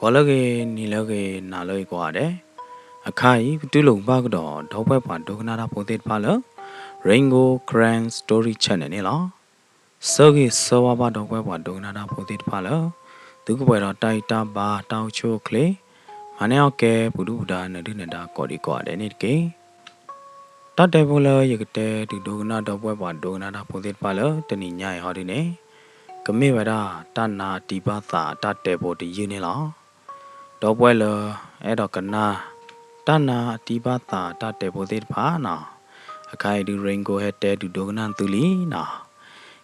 ဂီၤလၢအဂ့ၤ, နံၤလၢအဂ့ၤ, နၤလၢအဂ့ၤကိးဂၤဒဲး, အခါအံၤ ပတူၢ်လိာ်ဘၣ်ကဒီး ဒီပုၢ်ဝဲၢ်ပှၤဒိကနၣ်တၢ်ဖိသ့ၣ်တဖၣ်လၢ Rain Gold Karen Story Channel န့ၣ်လီၤ. ဆၢဂ့ၤဆၢဝါဘၣ်ဒီပုၢ်ဝဲၢ်ပှၤဒိကနၣ်တၢ်ဖိသ့ၣ်တဖၣ်လၢ သုကပှဲၤဒီးတၢ်ဂံၢ်တၢ်ဘါ တၢ်အိၣ်ဆူၣ်အိၣ်ချ့, မၤန့ၢ်အီၣ်ကဲ ပှၤဒုၣ်ပှၤဒါ နၢၤဒုၣ်နၢၤဒါ ကိးဒံကိးဂၤဒဲးန့ၣ်တက့ၢ်. တၢ်တဲဖိလၢယကတဲဒုးဒိကနၣ်ဒီပုၢ်ဝဲၢ်ပှၤဒိကနၣ်တၢ်ဖိသ့ၣ်တဖၣ်လၢတနံၤညါအံၤဟီဒုန့ၣ်, ကမ့ၢ်ဝဲဒၣ်တၢ်နါအတံၤဘၣ်သးအတၢ်တဲဖိတယုၢ်န့ၣ်လီၤ. ဒီပုၢ်ဝဲၢ်လၢအဲၣ်ဒိးကနၣ် တၢ်နါအတံၤဘၣ်သးအတၢ်တဲဖိသ့ၣ်တဖၣ်နီၤ, အခါအံၤဒုး Rain Gold ဟဲတဲဒုးဒိကနၣ်သုလံနီၤ.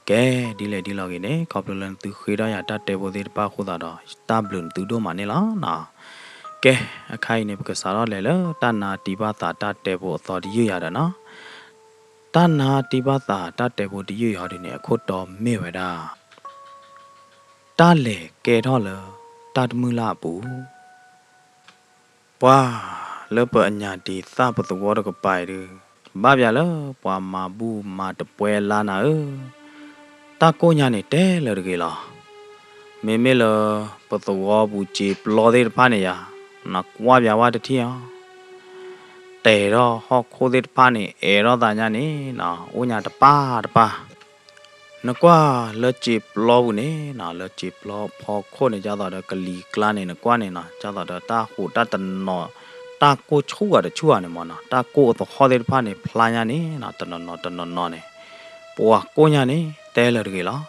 ကဲ, ဒ်လဲၣ်ဒ်လဲၣ်ဂ့ၤန့ၣ် ခီဖျိလၢနသုဃ့ထီၣ်ယၤတၢ်တဲဖိသ့ၣ်တဖၣ်အဃိသတးဒီး ယတၢ်ဘျုးနသုဒိၣ်မးန့ၣ်လီၤနီၤ. ကဲ, အခါအံၤန့ၣ် ပကစးထီၣ်လဲၤလၢတၢ်နါအတံၤဘၣ်သးတၢ်တဲဖိအသီတယုၢ်ယၤဒီးနီၤ. တၢ်နါအတံၤဘၣ်သးတၢ်တဲဖိတယုၢ်အံၤဟီဒုန့ၣ် အခိၣ်တီမ့ၢ်ဝဲဒၣ် တၢ်လဲၤကဲထီၣ်လၢတၢ်တမုၢ်လၢ်အပူၤ. ပှၤလၢပအညၣ်ဒံးသၣ်ပသဝီတကပၤအံၤဒုး, ဘၣ်ပှၤလၢပှၤမၤဘူၣ်မၤတပွဲအလါနၤဧၢ, တၢ်ကိၢ်ညါန့ၣ်တဲလၢၤတဂ့ၤလီၤ. မ့မ့ၢ်လၢပသဝီပူၤစံာ်ပျီသ့ၣ်တဖၣ်န့ၣ်ယၤ, နကွၢ်ပှၤဝဲတထံၣ်အီၤ တဲာ်ထီၣ်ဟီၣ်ခိၣ်သ့ၣ်တဖၣ်န့ၣ် အဲၣ်ထီၣ်သးညါန့ၣ်နီၤ, အိၣ်ညါတပၢ်တပၢ်. နကွၢ်လၢစံာ်ပျီပူၤန့ၣ်နီၤ, လၢစံာ်ပျီဖီခိၣ်န့ၣ် ဒ်သိးဒီးကလံၤကျါန့ၣ် နကွၢ်န့ၣ်နီၤ, ဒ်သိးဒီးတၢ်ဟူးတၢ်တနီၤ, တၢ်ကိၢ်ဆူၣ်ဂၤတဆူၣ်ဂၤန့ၣ်မ့ၢ်နီၤ, တၢ်ကိၢ်အသဟီၣ်သ့ၣ်တဖၣ်န့ၣ် ဖျါညါန့ၣ်နီၤ, တနီၤနီၤတနီၤနီၤန့ၣ်, ပှၤကိၢ်ညါန့ၣ် တဲလၢၤတဂ့ၤလီၤ.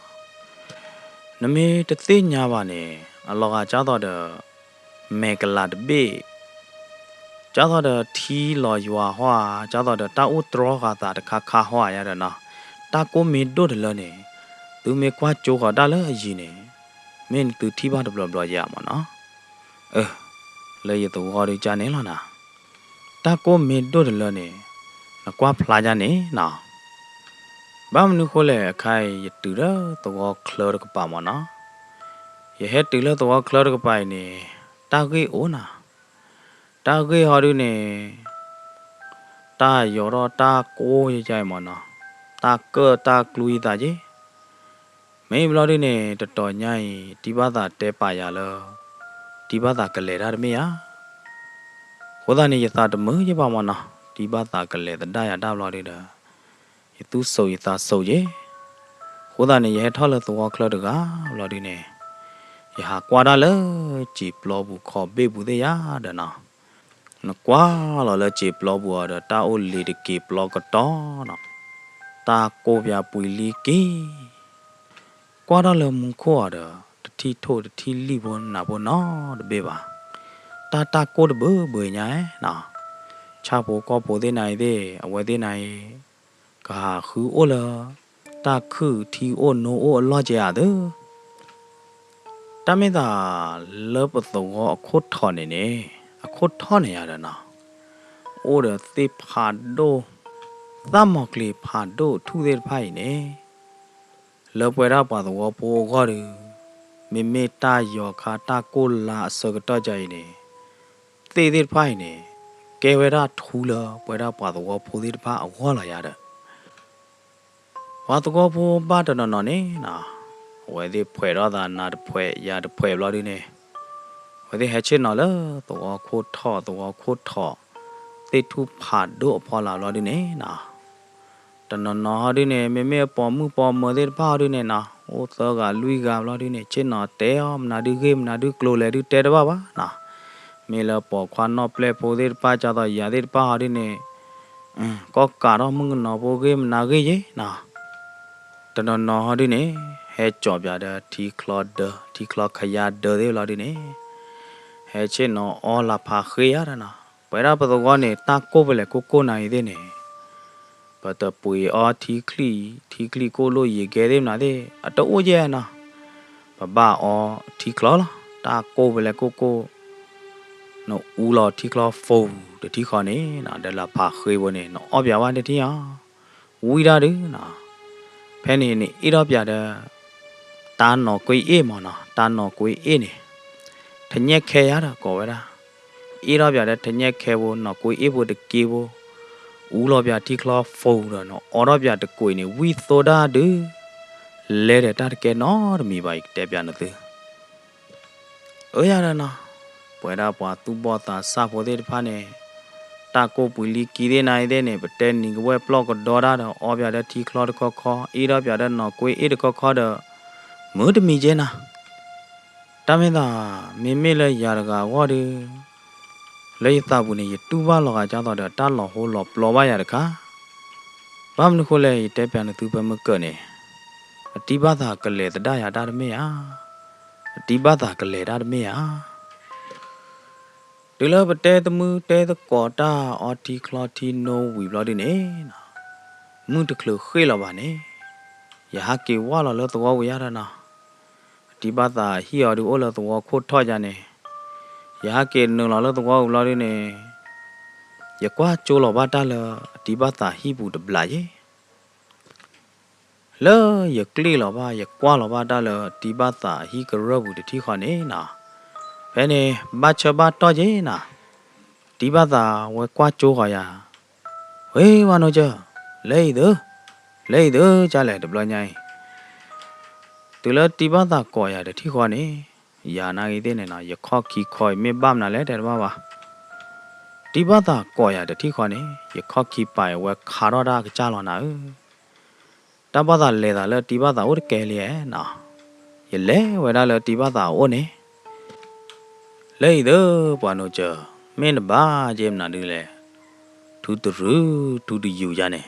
နမ့ၢ်တသ့ၣ်ညါဘၣ်န့ၣ် အလီၤဂာ်ဒ်သိးဒီး မဲာ်ကလၤတဘ့ၣ်, ဒ်သိးဒီးထံလီၤယွၤဟီဧါ, ဒ်သိးဒီးတၢ်အိၣ်တြီဃာ်သးတခါခါဟီဧါယါဒီးနီၤ, တၢ်ကိၢ်မ့ၢ်ဒိၣ်တလၢန့ၣ်, သုမ့ၢ်ကွၢ်ကၠိဃီၤတၢ်လၢအယံၤန့ၣ်, မ့ၢ်သုထံၣ်ဘၣ်တဘျီဘျီယၤမ့ၢ်နီၤ. အၢ, လၢယသဝီဒုးကန့ၣ်လီၤနၤ. တၢ်ကိၢ်မ့ၢ်ဒိၣ်တလၢန့ၣ်, နကွၢ်ဖျါယါန့ၣ်နီၤ. ဘၣ်မနုၤဃိလဲၣ် အခါအံၤယတုၤလၢသဝီချၢတကပၤမ့ၢ်နီၤ. ယဟဲတုၤလၢသဝီချၢတကပၤအံၤန့ၣ်, တၢ်ဂ့ၢ်အိၣ်နၤ. တၢ်ဂ့ၢ်ဟီဒုန့ၣ်, တၢ်ယီၤထီၣ်တၢ်ကိၢ်ယါအံၤမ့ၢ်နီၤ, တၢ်ကၢၣ်တၢ်ကျူယသးက့ မ့ၢ်ဘျီဒုန့ၣ် တတီၤညါအံၤ တံၤဘၣ်သးတဲပာ်ယၤလၢ တံၤဘၣ်သးကလဲၤတၢ်တမ့ၢ်ဧါ. အဃိသတးန့ၣ် ယသးတမုာ်ယဘၣ်မ့ၢ်နီၤ, တံၤဘၣ်သးကလဲၤသဒၣ်ယၤတၢ်ဘျီဒုဒီး ယသူၣ်စိးယသးစိးက့. အဃိသတးန့ၣ် ယဟဲထီၣ်လၢသဝီချၢတဂၤဘျီဒုန့ၣ် ယဟးကွၢ်တၢ်လၢစံာ်ပျီပူၤခီဘ့ၣ်ပူၤသ့ၣ်ယါဒီးနီၤ, နကွၢ်လီၤလၢစံာ်ပျီပူၤအီၤဒီး တၢ်အိၣ်လ့ၤတက့ၤပျီကတီၤနီၤ, တၢ်ကိၢ်ပှၤပှံၤလံက့ၤ ကွၢ်ထီၣ်လၢမူခိၣ်အီၤဒီး တထံၣ်ထိၣ်တထံၣ်လံၣ်ဖိနၢ်ဖိနီတဘ့ၣ်ဘၣ်. တၢ်တၢ်ကိၢ်တဘၢဘၢညါနီၤ, ဆၣ်ဖိကီၢ်ဖိသ့ၣ်နၤအံၤသ့ၣ် အဝဲသ့ၣ်နၤအံၤ ကဟးဃုအိၣ်လၢ တၢ်ခုၣ်ထံအိၣ်နိအိၣ်အလီၢ်ကဲဧါသၢ တၢ်မ့ၢ်သးလၢပသဝီအခိၣ်ထီၣ်န့ၣ်န့ၣ်, အခိၣ်ထီၣ်န့ၣ်ယါဒီးနီၤ, အိၣ်ဒီးသ့ၣ်ဖးဒိၣ်, သၣ်မီၤကျ့ၤဖးဒိၣ်ထူၣ်သ့ၣ်တဖၣ်အံၤန့ၣ်, လၢပဝဲဒၣ်ပှၤသဝီဖိအဂီၢ်ဒီး, မ့မ့ၢ်တၢ်ယီၤခါတၢ်ကိၢ်လါအဆၢကတီၢ်ကါအံၤန့ၣ်, သ့ၣ်သ့ၣ်တဖၣ်အံၤန့ၣ်, ကဲဝဲဒၣ်ထူလၢပဝဲဒၣ်ပှၤသဝီဖိသ့ၣ်တဖၣ်အဂီၢ်လီၤယါဒီး ပှၤသဝီဖိဘၣ်တနီၤနီၤန့ၣ်နီၤ, အဝဲသ့ၣ်ဖှဲးထီၣ်သးနၤတဖှဲးယၤတဖှဲးဘျီဒုန့ၣ်, အဝဲသ့ၣ်ဟဲဆ့ၣ်နီၤလၢသဝီခိၣ်ထီၣ်သဝီခိၣ်ထီၣ်, သ့ၣ်ထူၣ်ဖးဒိၣ်အဖီလာ်ဘျီဒုန့ၣ်နီၤ, တနီၤနီၤဟီဒုန့ၣ် မ့မ့ၢ်အပိာ်မုၣ်ပိာ်မၢၤသ့ၣ်တဖၣ်ဟီဒုန့ၣ်နီၤ, အိၣ်သၢဂၤလွံၢ်ဂၤဘျီဒုန့ၣ် ဆ့ၣ်နီၤတဲအီၤ မနုၤဒုဂ့ၢ်မနုၤဒုကျိၤလဲၣ်ဒုတဲတဘၣ်ဘၣ်နီၤ, မ့ၢ်လၢပိာ်ခွါနီၢ်ပျဲၢ်ဖိသ့ၣ်တဖၣ် ဒ်သိးယၤသ့ၣ်တဖၣ်ဟီဒုန့ၣ် ကီၢ်ကးထီၣ်မုၣ်ကနီၤဖိဂ့ၢ်မနုၤဂ့ၢ်ယ့နီၤ, တနီၤနီၤဟီဒုန့ၣ် ဟဲကၠီၣ်ပၠးဒီးထံချီဒၢ ထံချီခယါဒၢသ့ၣ်ဘျီဒုန့ၣ် ဟဲဆ့ၣ်နီၤအီလၤဖးဃ့ယါဒီးနီၤ, ပဝဲဒၣ်ပသဝီန့ၣ် တၢ်ကိၢ်ဖဲလဲၣ်ကိၢ်ကိၢ်နၤအံၤသ့ၣ်န့ၣ် ပတပှ့ၤအီထံချံၣ်, ထံချံၣ်ကိၢ်လိၣ်ယံာ်ကဲသ့ၣ်မနုၤသ့ၣ် အတအိၣ်ယဲနီၤ, ပဘၣ်အီထံချီလီၤ, တၢ်ကိၢ်ဖဲလဲၣ်ကိၢ်ကိၢ် နအူလီၤထံချီ phone တထံဃီန့ၣ်နီၤ, ဒီးလၤဖးဃ့ဖိန့ၣ် နအီၣ်ပၠးဝဲတထံၣ်အီၤ, ဝံဒၣ်ဒုနီၤ, ဖဲန့ၣ်နအ့ၣ်ထီၣ်ပၠးဒီး တၢ်နီၣ်ကွ့အ့ၣ်မ့ၢ်နီၤ, တၢ်နီၣ်ကွ့အ့ၣ်န့ၣ် ထညဲၣ်ခဲယါဒီးကိးဝဲဒၣ်, အ့ၣ်ထီၣ်ပၠးဒီးထညဲၣ်ခဲဖိ နီၣ်ကွ့အ့ၣ်ဖိတက့ဖိ အူလီၤပၠးထံချီ phone ဒီး နအီထီၣ်ပၠးတကွံာ်န့ၣ် ဝံသိဒၣ်ဒု လဲၤဒီးတၢ်တကဲနီတမံၤဘၣ် ယကတဲပၠးနသု အၢယၤဒီးနီၤ, ပဝဲဒၣ်ပှၤသူၣ်ဘီၣ်သးစၢ်ဖိသ့ၣ်တဖၣ်န့ၣ်, တၢ်ကိၢ်ပှ့ၤလံကံသ့ၣ်နၤအံၤသ့ၣ်န့ၣ် ပတဲနံၤကဝဲၢ်ပျီၢ်ကဒီဒၣ်ဒီး အီပၠးဒီးထံချီတခီခီ, အ့ၣ်ဒီးပၠးဒီးနီၢ်ကွ့အ့ၣ်တခီခီဒီး, မုာ်တမံၤက့နၤ. တၢ်မ့ၢ်သး, မ့မ့ၢ်လၢယၤတဂၤအဂီၢ်ဒီး, လၢယသးပူၤန့ၣ် ယတူၢ်ဘၣ်လီၤဂာ်ကၢ်သိးဒီး တၢ်လီၤဟိလီၤပျီဘၣ်ယၤတခါ. ဘၣ်မနုၤဃိလဲၣ် ယတဲပၠးနသုဖဲမုၢ်ကၢၢ်န့ၣ်, အတံၢ်ဘၣ်သးကလဲၤသဒၣ်ယၤတၢ်တမ့ၢ်ဧါ, အတံၢ်ဘၣ်သးကလဲၤတၢ်တမ့ၢ်ဧါ. တုၤလၢပတဲသမုၢ်တဲသကိးတၢ်အီထံချီထံနိဝံၤဘျီဒုန့ၣ်, မုၢ်တချုးဃ့ၣ်လီၤဘၣ်န့ၣ်, ယဟးက့ၤဝၢ်လီၤလၢသဝီဝံၤယါဒီးနီၤ, အတံၢ်ဘၣ်သးဟံၣ်အီၤဒုအိၣ်လၢသဝီခိၣ်ထီၣ်ယါန့ၣ်, ယဟးက့ၤနုာ်လီၤလၢသဝီဝံၤဘျီဒုန့ၣ်, ယကွၢ်ကၠိလီၤဘၣ်တၢ်လၢအတံၢ်ဘၣ်သးဟံၣ်ပူၤတဘျးယဲ လၢယကျ့ၣ်လီၤဘၣ် ယကွၢ်လီၤဘၣ်တၢ်လၢအတံၢ်ဘၣ်သးအဟံၣ်ကရၢၢ်ပူၤတထံၣ်ဃီန့ၣ်နီၤ, ဖဲန့ၣ်ဘၣ်ဆၢဘၣ်တီၢ်က့ၤနီၤ, တံၢ်ဘၣ်သးဝဲကွၢ်ကၠိဃီၤယၤ, ဝ့ ပှၤနိစၢၤ, လဲၤအံၤသု, လဲၤအံၤသု ကၢ်လဲၣ်တဘျီညါအံၤ. တုၤလၢတံၢ်ဘၣ်သးကိးယၤတထံၣ်ဃီန့ၣ်, ယၤနာ်ဂ့ၤသ့ၣ်န့ၣ်နီၤ ယခီၣ်ခံခီအံၤမ့ၢ်ဘၣ်မနုၤလဲၣ်တဲတဘၣ်ဘၣ်. တံၢ်ဘၣ်သးကိးယၤတထံၣ်ဃီန့ၣ် ယခီၣ်ခံပာ်အဝဲခးထီၣ်တၢ်ကစၢ်လီၤနၤဧၢ, တၢ်ဘၣ်သးလဲၤသးလၢတံၢ်ဘၣ်သးအိၣ်တကဲလံဧါနီၤ, ယလဲၤဝဲဒၣ်လၢတံၢ်ဘၣ်သးအအိၣ်န့ၣ်, လဲၤအံၤသု ပှၤနိစၢၤ, မ့ၢ်နဘၣ်က့မနုၤဒုလဲၣ်, ထူတရုၤ ထူတယုၢ်ယါန့ၣ်,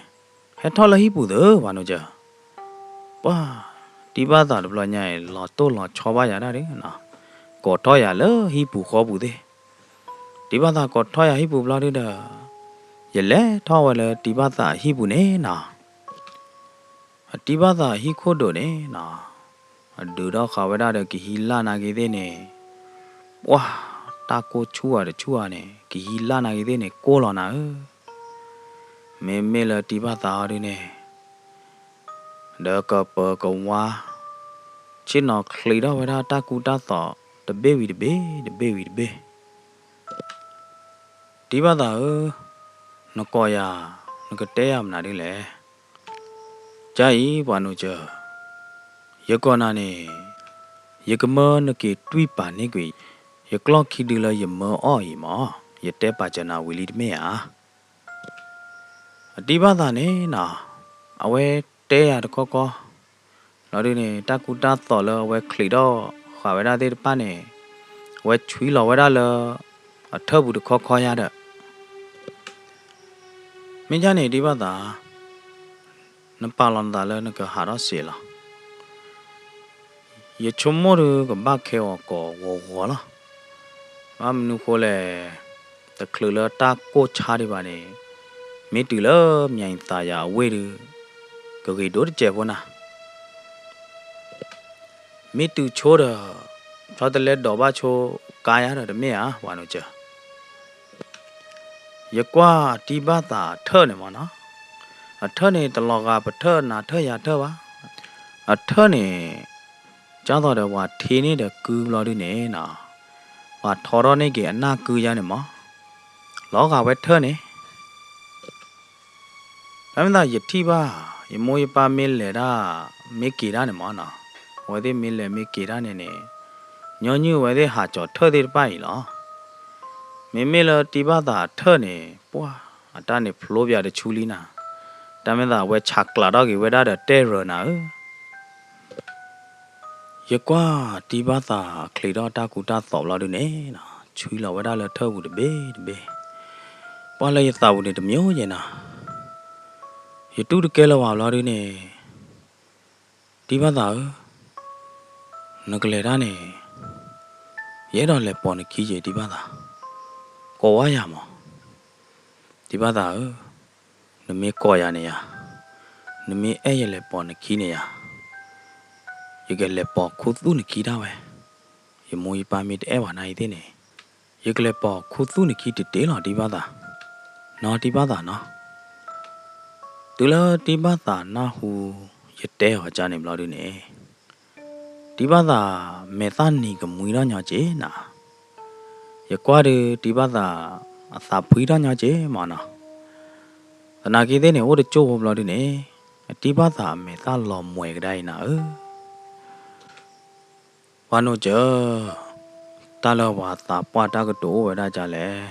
ဟဲထီၣ်လၢဟံၣ်ပူၤသု ပှၤနိစၢၤ. ပှၤ, တံၢ်ဘၣ်သးတဘျီညါအံၤ လီၤတိၢ်လီၤဆီဘၣ်ယၤဒၣ်ဒုနီၤ, ကိးထီၣ်ယၤလၢဟံၣ်ပူၤဃီပူၤသ့ၣ်. တံၢ်ဘၣ်သးကိးထီၣ်ယၤဟံၣ်ပူၤဘျီဒုဒီး, ယလဲၤထီၣ်ဝဲလၢတံၢ်ဘၣ်သးအဟံၣ်ပူၤန့ၣ်နီၤ, အတံၢ်ဘၣ်သးအဟံၣ်ခိၣ်ဒိၣ်န့ၣ်နီၤ, အဒုးထီၣ်ဃာ်ဝဲဒၣ်ဒီးကဟံးလၢ်နာ်ဂ့ၤသ့ၣ်န့ၣ်, ပှၤ, တၢ်ကိၢ်ဆူၣ်ဧါတဆူၣ်ဧါန့ၣ် ကဟံးလၢ်နာ်ဂ့ၤသ့ၣ်န့ၣ် ကိၢ်လီၤနၤဧၢ. မ့မ့ၢ်လၢတံၢ်ဘၣ်သးအီၤဒုန့ၣ်, ဒီးကပၢၤကဝါ, ဆ့ၣ်နီၤချံးထီၣ်ဝဲဒၣ်တၢ်ကူတၢ်သိး တဘ့ၣ်ဝံၤတဘ့ၣ် တဘ့ၣ်ဝံၤတဘ့ၣ်. တံၢ်ဘၣ်သးဧၢ, နကိးယၤ, နကတဲယၤမနုၤဒ်လဲၣ်. ကၢ်အံၤ ပှၤနိစၢၤ, ယကိးနၤန့ၣ်, ယကမၢနက့ၤတွံၢ်ပာ်န့ၢ်ကွံာ် ယကျီၢ်ခံဒုလၢယမၢအီၣ်အံၤမၢ်, ယတဲပာ်စၢၤနၤဝံၤလံတမ့ၢ်ဧါ. အတံၢ်ဘၣ်သးန့ၣ်နီၤ, အဝဲတဲယၤတခီခီ, လီၤဒုန့ၣ် တၢ်ကူတၢ်သိးလၢအဝဲချံးထီၣ်ဃာ်ဝဲဒၣ်သ့ၣ်တဖၣ်န့ၣ်, အဝဲဆွံလီၤဝဲဒၣ်လၢ အထၢၣ်ပူၤတခီခီယါဒီး မ့ၢ်ကၢ်န့ၣ် တံၢ်ဘၣ်သး, နပာ်လီၤနသးလၢနကဟးထီၣ်စ့းလီၤ. ယဆိကမိၣ်ဒုကဘၣ်ခဲအီၤကိးဂီၤဂီၤလီၤ. ဘၣ်မနုၤဃိလဲၣ်, တချုးလၢတၢ်ကိၢ်ဆါဒံးဘၣ်န့ၣ်, မ့ၢ်တုၤလၢမၠဲၤသးယၤအဝ့ၢ်ဒု, ကဂ့ၤဒိၣ်တစဲးဖိနၤ. မ့ၢ်တုၤဆိဒီး, ဆီတလဲဒိးဘၣ်ဆိကါယါဒီးတမ့ၢ်ဧါ ပှၤနိစၢၤ. ယကွၢ်တံၢ်ဘၣ်သးအထၢၣ်န့ၣ်မၢ်နီၤ, အထၢၣ်န့ၣ်တလီၤဂာ်ပထၢၣ်နၤထၢၣ်ယၤထၢၣ်ဘၣ်. အထၢၣ်န့ၣ်, ကၢ်သိးဒီးပှၤထံန့ၢ်ဒီးကုဘျီဒုန့ၣ်နီၤ, ပှၤထီထီၣ်န့ၢ်က့ၤအနၢ်ကုယါန့ၣ်မၢ်, လီၤဂာ်ဝဲထၢၣ်န့ၣ် တၢ်မ့ၢ်သးယထံၣ်ဘၣ်, ယမိၢ်ယပၢ်မ့ၢ်လဲၤတၢ်, မ့ၢ်က့ၤတၢ်န့ၣ်မၢ်နီၤ, အဝဲသ့ၣ်မ့ၢ်လဲၤမ့ၢ်က့ၤတၢ်န့ၣ်န့ၣ်, ညီနုၢ်အဝဲသ့ၣ်ဟးကၠီၤထၢၣ်သ့ၣ်တဖၣ်အံၤလီၤ. မ့မ့ၢ်လၢတံၢ်ဘၣ်သးအထၢၣ်န့ၣ် ပှၤ, အတၢ်န့ၣ်ဖျိပၠးတဆူလံနၤ, တၢ်မ့ၢ်သးအဝဲဆးကျးထီၣ်က့ၤဝဲဒၣ်ဒီးတဲရၢနၤဧၢ ယကွၢ်တံၢ်ဘၣ်သးချံးထီၣ်တၢ်ကူတၢ်သိးဘျီဒုန့ၣ်နီၤ, ဆွံလီၤဝဲဒၣ်လၢထၢၣ်ပူၤတဘ့ၣ်တဘ့ၣ်, ပှၤလၢယသးပူၤန့ၣ်တမံၤယဲနၤ, ယတူၢ်တကဲလၢၤဘၣ်ဘျီဒုန့ၣ်, တံၢ်ဘၣ်သးဧၢ, နကလဲၤတၢ်န့ၣ်, ယအဲၣ်ဒိးလဲၤပိာ်နခံက့ၤတံၢ်ဘၣ်သး, ကိးဝါယၤမၢ်, တံၢ်ဘၣ်သးဧၢ, နမ့ၢ်ကိးယၤန့ၣ်ယၤ, နမ့ၢ်အဲၣ်ယလဲၤပိာ်နခံန့ၣ်ယၤ, ယကလဲၤပိာ်ခူသူၣ်နခံဒၣ်ဝဲ, ယမိၢ်ယပၢ်မ့ၢ်တအဲၣ်ဘၣ်နၤအံၤသ့ၣ်န့ၣ်, ယကလဲၤပိာ်ခူသူၣ်နခံတတ့ၢ်လီၤတံၢ်ဘၣ်သး, နီတံၢ်ဘၣ်သးနီၤ. တုၤလၢတံၢ်ဘၣ်သးနၢ်ဟူ ယတဲအီၤကန့ၣ်ဘျီဒုန့ၣ်, တံၢ်ဘၣ်သးမဲာ်သၣ်နံၤကမှံထီၣ်ညီက့ၤနၤ, ယကွၢ်ဒုးတံၢ်ဘၣ်သးအသးဖှံထီၣ်ညီက့ၤမၢ်နီၤ, သနာ်က့သ့ၣ်န့ၣ် အိၣ်တကၠိၢ်ဖိဘျီဒုန့ၣ်, အတံၢ်ဘၣ်သးအမဲာ်သၣ်လီၤမှဲၤကဒါအံၤနၤဧၢ, ပှၤနိးကၢၢ် တၢ်လၢပှၤသးပှၢ်တၢ်ကတိၤအိၣ်ဝဲဒၣ်ဒ်လဲၣ်.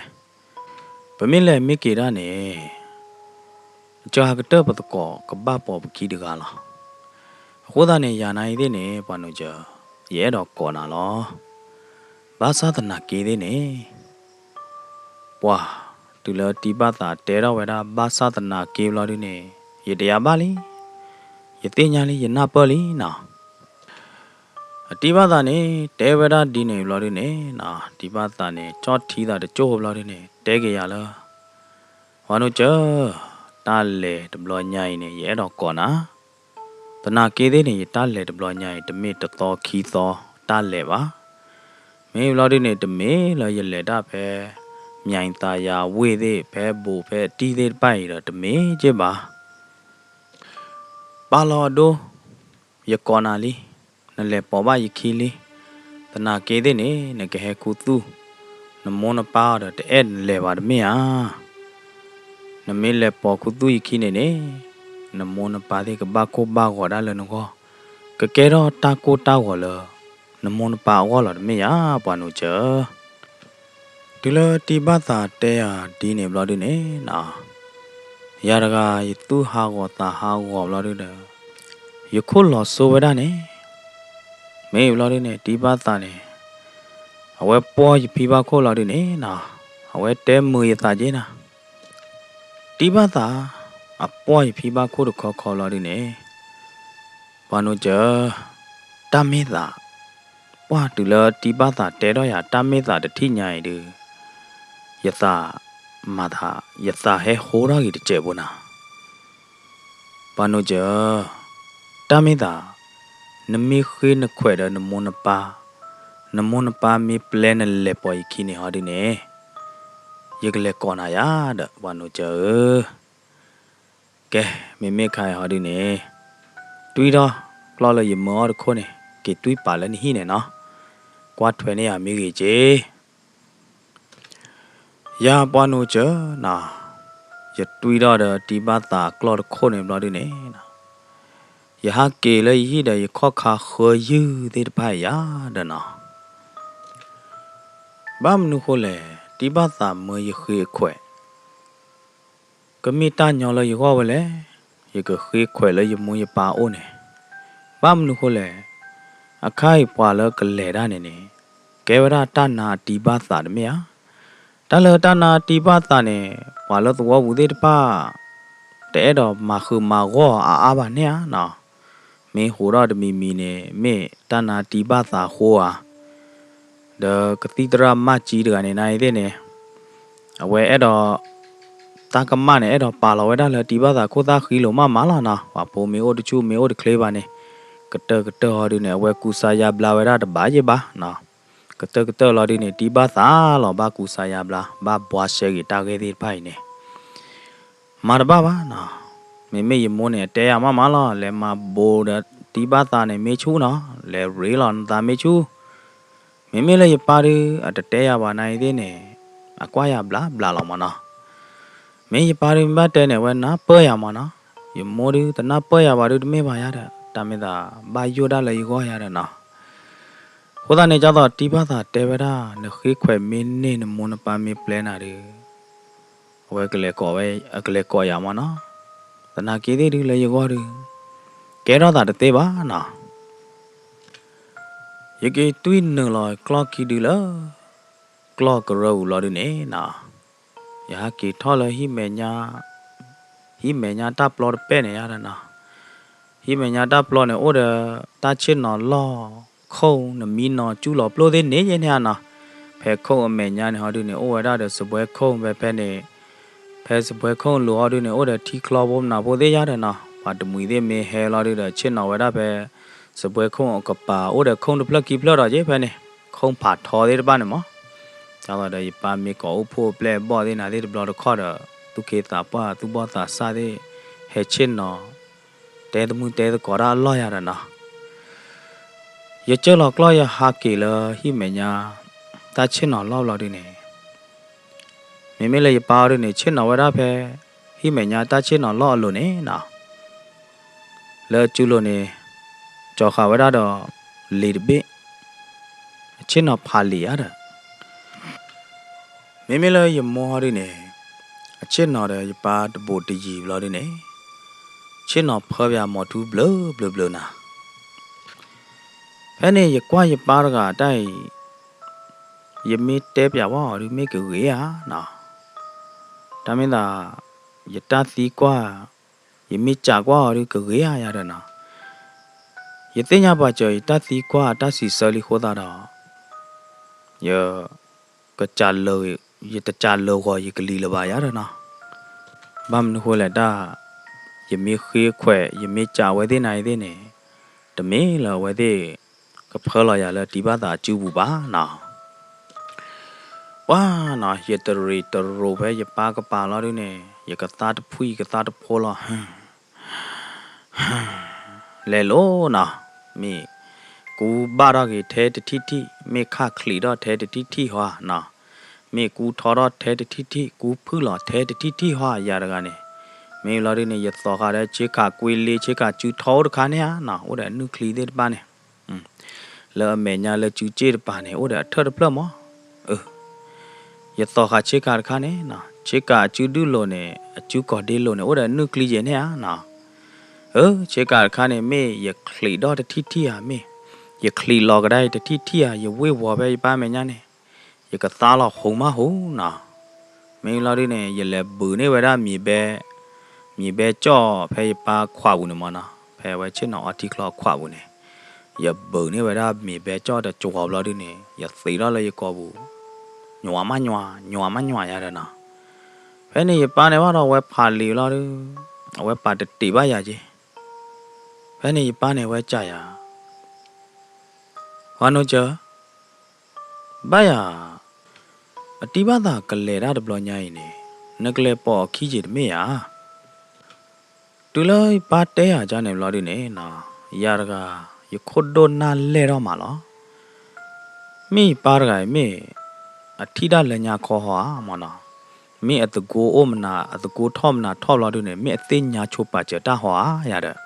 ပမ့ၢ်လဲၤမ့ၢ်က့ၤဒၣ်န့ၣ် အစှၤကတၢၢ်ပသကိးကဘၣ်ပိာ်ပခံတဂၤလီၤ. အဃိသတးန့ၣ် ယၤနၤအံၤသ့ၣ်န့ၣ် ပှၤနိစၢၤ, ယအဲၣ်ဒိးကိးနၤလီၤ. ဘၣ်ဆၣ်သနာ်က့သ့ၣ်န့ၣ် ပှၤတုၤလၢတံၤဘၣ်သးတဲထီၣ်ဝဲဒၣ် ဘၣ်ဆၣ်သနာ်က့ဘျီဒုန့ၣ် ယတယၤဘၣ်လံ, ယသ့ၣ်ညါလံ, ယနၢ်ပၢၢ်လံနီၤ. အတံၤဘၣ်သးန့ၣ် တဲဝဲဒၣ်ဒ်န့ၣ်ဘျီဒုန့ၣ်နီၤ, တံၤဘၣ်သးန့ၣ် ကၠီၣ်ထံသးတကၠိၢ်ဘျီဒုန့ၣ် တဲက့ၤယၤလၢ ပှၤနိစၢၤ, တၢ်လဲၤတဘျီညါအံၤန့ၣ် ယအဲၣ်ဒိးကိးနၤ, သနာ်က့သ့ၣ်န့ၣ် ယတၢ်လဲၤတဘျီညါအံၤ တမ့ၢ်တသီခံသီတၢ်လဲၤဘၣ်. မ့ၢ်ဘျီဒုန့ၣ် တမ့ၢ်လၢယလဲၤတၢ်ဖဲ မၠဲသးယၤဝ့ၢ်သ့ၣ် ဖဲဘိးဖဲတံၢ်သ့ၣ်တဖၣ်အံၤဒီး တမ့ၢ်က့ၢ်ဘၣ်. ပၢ်လီၤအဒိ, ယကိးနၤလံ, နလဲၤပိာ်ဘၣ်ယခံလံ. သနာ်က့သ့ၣ်န့ၣ် နကဟဲခူသူၣ်, နမိၢ်နပၢ်အီၤဒီး တအဲၣ်နလဲၤဘၣ်တမ့ၢ်ဧါ. နမ့ၢ်လဲၤပိာ်ခူသူၣ်ယခံန့ၣ်န့ၣ် နမိၢ်နပၢ်သ့ၣ်ကဘၣ်ကိၢ်ဘၣ်ဂီၤဒၣ်လၢနဂီၢ်, ကကဲထီၣ်တၢ်ကိၢ်တၢ်ဂီၤလၢ နမိၢ်နပၢ်အဂီၢ်လီၤတမ့ၢ်ဧါ ပှၤနိစၢၤ. တုၤလၢတံၤဘၣ်သးတဲယၤဒ်န့ၣ်ဘျီဒုန့ၣ်နီၤ, ယၤတဂၤယသူၣ်ဟးဂီၤသးဟးဂီၤဘျီဒုဒီး ယခိၣ်လီၤစိဝဲဒၣ်န့ၣ်, မ့ၢ်ဘျီဒုန့ၣ် တံၤဘၣ်သးန့ၣ် အဝဲပှီၢ်ယဖံဘၣ်ခိၣ်လီၤဒုန့ၣ်နီၤ, အဝဲတဲမုာ်ယသးက့နီၤ. တံၤဘၣ်သး အပှီၢ်ယဖံဘၣ်ခိၣ်တခီခီလီၤဒုန့ၣ် ပှၤနိစၢၤ, တၢ်မ့ၢ်သး, ပှၢ်တုၤလၢတံၤဘၣ်သးတဲထီၣ်ယၤ တၢ်မ့ၢ်သးတထံၣ်ညါအံၤဒု ယသးမၤသး, ယသးဟဲဟိထီၣ်ဂ့ၤတစဲးဖိနၤ. ပှၤနိစၢၤ, တၢ်မ့ၢ်သး, နမ့ၢ်ဃ့နခွဲးဒီးနမိၢ်နပၢ်, နမိၢ်နပၢ်မ့ၢ်ပျဲနလဲၤပိာ်ယခံန့ၣ်ဟီဒုန့ၣ်, ယကလဲၤကိးနၤယၤဒီး ပှၤနိစၢၤဧၢ. ကဲ, မ့မ့ၢ်ခါအံၤဟီဒုန့ၣ်, တွံၢ်ထီၣ်ကျီၢ်လၢယမၢအီၣ်တခိၣ်န့ၣ် က့ၤတွံၢ်ပာ်လၢနဟံၣ်န့ၣ်နီၤ, ကွၢ်ထွဲန့ၢ်ယၤမ့ၢ်ဂ့ၤက့ၤ. ယၤပှၤနိစၢၤနီၤ, ယတွံၢ်ထီၣ်ဒီးတံၤဘၣ်သးအကျီၢ်တခိၣ်န့ၣ်ဘျီဒုန့ၣ်, ယဟးက့ၤလၢယဟံၣ်ဒီးယခီၣ်ခါဃၢယုၢ်သ့ၣ်တဖၣ်အံၤယၤဒီးနီၤ, ဘၣ်မနုၤဃိလဲၣ်, တံၤဘၣ်သးမၢယဃ့အခွဲး ကမ့ၢ်တၢ်ညီလၢယဂီၢ်ဝဲလဲၣ်, ယကဃ့ခွဲးလၢယမိၢ်ယပၢ်အအိၣ်န့ၣ်, ဘၣ်မနုၤဃိလဲၣ်, အခါအံၤပှၤလၢကလဲၤတၢ်န့ၣ်န့ၣ်, ကဲဝဲဒၣ်တၢ်နါအတံၤဘၣ်သးတမ့ၢ်ဧါ. တၢ်လၢတၢ်နါအတံၤဘၣ်သးန့ၣ် ပှၤလၢသဝီပူၤသ့ၣ်တဖၣ် တအဲၣ်ဒိးမၤဃုာ်မၤဂီၢ်အါအါဘၣ်န့ၣ်ဧါနီၤ. မ့ၢ်ဟူးထီၣ်တမံၤမံၤန့ၣ် မ့ၢ်တၢ်နါတံၤဘၣ်သးအဃိဧါ, ဒီးကသံၣ်သရၣ်မၢ်ကၠံတဂၤန့ၣ် နအံၤသ့ၣ်န့ၣ်, အဝဲအဲၣ်ဒိး တၢ်ကမၣ်န့ၣ် အဲၣ်ဒိးပာ်လီၤဝဲဒၣ်လၢတံၤဘၣ်သးခိၣ်သၣ်ဃံလိာ်မးမးလီၤနီၤ. ပှၤဖိမ့ၢ်အိၣ်တဆူၣ်မ့ၢ်အိၣ်တချ့ဘၣ်န့ၣ်, ကတၢၢ်ကတၢၢ်ဟီဒုန့ၣ် အဝဲကူစါယါဘျါဝဲဒၣ်တဘၣ်ယဲၢ်ဘၣ်နီၤ. ကတၢၢ်ကတၢၢ်လီၤဒုန့ၣ် တံၤဘၣ်သးလီၤဘၣ်ကူစါယါဘျါ ဘၣ်ဘှါရှဲဂ့ၤတၢ်ဂ့ၢ်သ့ၣ်တဖၣ်အံၤန့ၣ် မၤတဘၣ်ဘၣ်နီၤ. မ့မ့ၢ်ယမိၢ်န့ၣ် အတဲယၤမးမးလီၤ, လဲၤမၤဘိးဒီးတံၤဘၣ်သးန့ၣ်မ့ၢ်ဆူၣ်နီၤ, လဲၤရ့လိာ်နသးမ့ၢ်ဆူၣ်. မ့မ့ၢ်လၢယပၢ်ဒု အတတဲယၤဘၣ်နအံၤသ့ၣ်န့ၣ်, အကွၢ်ယၤဘျါဘျါလီၤမးနီၤ. မ့ၢ်ယပၢ်ဒုမ့ၢ်ဘၣ်တဲန့ၣ် အဝဲနၢ်ပၢၢ်ယၤမးနီၤ. ယမိၢ်ဒုတနၢ်ပၢၢ်ယၤဘၣ်ဒုတမ့ၢ်ဘၣ်ယၤဒီး တၢ်မ့ၢ်သးဘၣ်ယိၣ်ဒၣ်လၢယဂီၢ်ယၤဒီးနီၤ. အဃိသတးန့ၣ် ဒ်သိးတံၤဘၣ်သးတဲဝဲဒၣ် နဃ့ခွဲးမ့ၢ်န့ၢ်နမိၢ်နပၢ်မ့ၢ်ပျဲနၤဒီး အဝဲကလဲၤကိးဝဲ အကလဲၤကိးယၤမးနီၤ. သနာ်က့သ့ၣ်ဒုလၢယဂီၢ်ဒု ကဲထီၣ်သးတသ့ဘၣ်နီၤ. ယက့ၤတွံၢ်နုာ်လီၤကျီၢ်ခံဒုလၢ ကျီၢ်ကရၢၢ်ပူၤလီၤဒုန့ၣ်နီၤ. ယဟးက့ၤထီၣ်လၢဟံၣ်မဲာ်ညါ, ဟံၣ်မဲာ်ညါတၢ်ပျီတပဲၢ်န့ၣ်ယါဒီးနီၤ. ဟံၣ်မဲာ်ညါတၢ်ပျီန့ၣ် အိၣ်ဒီးတၢ်ဆ့ၣ်နီၤလီၢ်ခိၣ် နမံနီၤကၠူလီၤပျိၢ်သ့ၣ်န့ၣ်ယဲၢ်န့ၣ်ဧါနီၤ. ဖဲခိၣ်အမဲာ်ညါန့ၣ်ဟီဒုန့ၣ် အိၣ်ဝဲဒၣ်ဒီးစပွဲခိၣ်ဖဲဖဲန့ၣ်, ဖဲစပွဲခိၣ်အလိၤဟီဒုန့ၣ် အိၣ်ဒီးထံချီဖိမနုၤဖိသ့ၣ်ယါဒီးနီၤ. ပှၤတမှံၤသ့ၣ်မ့ၢ်ဟဲလီၤဒုဒီး ဆ့ၣ်နီၤဝဲဒၣ်ဖဲ စပွဲခိၣ်အကပၤ အိၣ်ဒီးခိၣ်တဖျၢၣ်ခံဖျၢၣ်ဒီးက့ၤဖဲန့ၣ်, ခိၣ်ဖးထီသ့ၣ်တဖၣ်န့ၣ်မး. ဒ်သိးဒီးယပၢ်မ့ၢ်ကိးအိၣ်ဖှိၣ်အပျဲၢ်အဘီၣ်သ့ၣ်နၤသ့ၣ်တဘျီတခီၣ်ဒီး သူၣ်က့သးပှၢ်သူၣ်ဘီၣ်သးစၢ်သ့ၣ် ဟဲဆ့ၣ်နီၤ တဲသမုၢ်တဲသကိးတၢ်အလီၢ်ယၤဒီးနီၤ. ယကၢၢ်လီၤကျီၢ်ယဟးက့ၤလၢဟံၣ်မဲာ်ညါ တၢ်ဆ့ၣ်နီၤလီၢ်ဘျီဒုန့ၣ်, မ့မ့ၢ်လၢယပၢ်အီၤဒုန့ၣ် ဆ့ၣ်နီၤဝဲဒၣ်ဖဲ ဟံၣ်မဲာ်ညါတၢ်ဆ့ၣ်နီၤလီၢ်အလိၤန့ၣ်နီၤ. လၢအကၠူလိၤန့ၣ် ကၠီၤဃာ်ဝဲဒၣ်ဒီး လံာ်တဘ့ၣ်, အဆ့ၣ်နီၤဖးလံာ်ဧါဒီး မ့မ့ၢ်လၢယမိၢ်ဟီဒုန့ၣ်, အဆ့ၣ်နီၤဒီးယပၢ်တဘူးတယံၤဘျီဒုန့ၣ်, ဆ့ၣ်နီၤဖၢပၠးမိၢ်ထူဘျၢဘျၢဘျၢနၤ. ဖဲန့ၣ်ယကွၢ်ယပၢ်တဂၤတၢ်အံၤ, ယမ့ၢ်တဲပၠးဝဲအီၤဒုမ့ၢ်ကဂ့ၤဧါနီၤ. တၢ်မ့ၢ်သး, ယတၢ်သံကွၢ်, ယမ့ၢ်ကးကွၢ်အီၤဒုကဂ့ၤဧါယၤဒီးနီၤ. ယသ့ၣ်ညါပာ်စၢၤယတၢ်သံကွၢ်အတၢ်စံးဆၢလံအဃိသတးဒီး, ယ, ယတကးလၢာ်ဂီၤယကလံၤလၢၤဘၣ်ယၤဒီးနီၤ. ဘၣ်မနုၤဃိလဲၣ်တၢ်, ယမ့ၢ်ဃ့ခွဲး ယမ့ၢ်ကးဝဲသ့ၣ်နၤအံၤသ့ၣ်န့ၣ်, တမ့ၢ်လၢအဝဲသ့ၣ် ကဖၢလီၤယၤလၢတံၤဘၣ်သးအစုပူၤဘၣ်နီၤ. ပှၤနီၤ ယတရံးတရိးဖဲယပၢ်ကပၤလီၤဒုန့ၣ် ယကသါတဖှံယကသါတဖိလီၤ. လဲၤလိၤနီၤ, မ့ၢ်ကူဘၣ်ထီၣ်က့ၤထဲတထံၣ်ထံၣ် မ့ၢ်ခးချံးထီၣ်ထဲတထံၣ်ထံၣ်ဟီနီၤ, မ့ၢ်ကူထီထီၣ်ထဲတထံၣ်ထံၣ် ကူဖုၣ်လီၤထဲတထံၣ်ထံၣ်ဟီယၤတဂၤန့ၣ်, မ့ၢ်လီၤဒုန့ၣ် ယသီၣ်ဃာ်ဒီးဆ့ကၤကွ့လ့ဆ့ကၤစုထီအိၣ်တခါန့ၣ်ဧါနီၤ အိၣ်ဒီးအနုၢ်ချံသ့ၣ်တဖၣ်န့ၣ် လၢအမဲာ်ညါလၢစုစ့ၣ်တပၤန့ၣ် အိၣ်ဒီးအထၢၣ်တဖျၢၣ်မး. အၢ, ယသီၣ်ဃာ်ဆ့ကၤတခါန့ၣ်, ဆ့ကၤအစုဒုၣ်လိၤန့ၣ် အစုကီၢ်ဒ့လိၤန့ၣ် အိၣ်ဒီးအနုၢ်ချံယဲၢ်န့ၣ်ဧါနီၤ. အၢ, ဆ့ကၤတခါန့ၣ် မ့ၢ်ယချံးဒီၣ်တထံၣ်ထံၣ်ဧါ မ့ၢ်ယချံးလီၤကဒါအံၤတထံၣ်ထံၣ်ဧါ ယဝ့ၢ်ဝီၤဖဲယပၢ်မဲာ်ညါန့ၣ်, ယကသါလီၤဟူးမးဟူးနီၤ. မ့ၢ်လီၤဒုန့ၣ် ယလဲၤဘုးန့ၢ်ဝဲဒၣ်မံၤဘဲ, မံၤဘဲကၠီၣ်ဖဲယပၢ်ခွးပူၤန့ၣ်မးနီၤ, ဖဲဝဲဆ့ၣ်နီၤအီထံချီခွးပူၤန့ၣ်, ယဘုးန့ၢ်ဝဲဒၣ်မံၤဘဲကၠီၣ်တကဝီၤဘျီဒုန့ၣ် ယသံးထီၣ်လၢယကိာ်ပူၤ, ညွၤမးညွၤ ညွၤမးညွၤယၤဒီးနီၤ. ဖဲန့ၣ်ယပၢ်န့ၣ်ဘၣ်ဒီးအဝဲဖးလံာ်လီၤဒု, အဝဲပာ်တတ့ၢ်ဘၣ်ယၤက့ၤ. ဖဲန့ၣ်ယပၢ်န့ၣ်ဝဲကးယၤ ဝၤနိကၢၤ, ဘၣ်ယၤ, အတံၢ်ဘၣ်သးကလဲၤတၢ်တဘျီညါအံၤန့ၣ်, နကလဲၤပိာ်အခံက့ၤတမ့ၢ်ဧါ. တုၤလၢယပၢ်တဲယၤကန့ၣ်ဘျီဒုန့ၣ်, ယၤတဂၤ, ယခိၣ်ဒိၣ်နၢ်လဲၢ်ထီၣ်မးလီၤ. မ့ၢ်ယပၢ်တဂၤအံၤမ့ၢ်, အထံၣ်တၢ်လၢညါခီဟီဧါမးနီၤ, မ့ၢ်အသကိးအိၣ်မနၤ အသကိးထီၣ်မနၤထီၣ်ဘျီဒုန့ၣ် မ့ၢ်အသ့ၣ်ညါဆိပာ်စၢၤတၢ်ဟီဧါယၤဒီး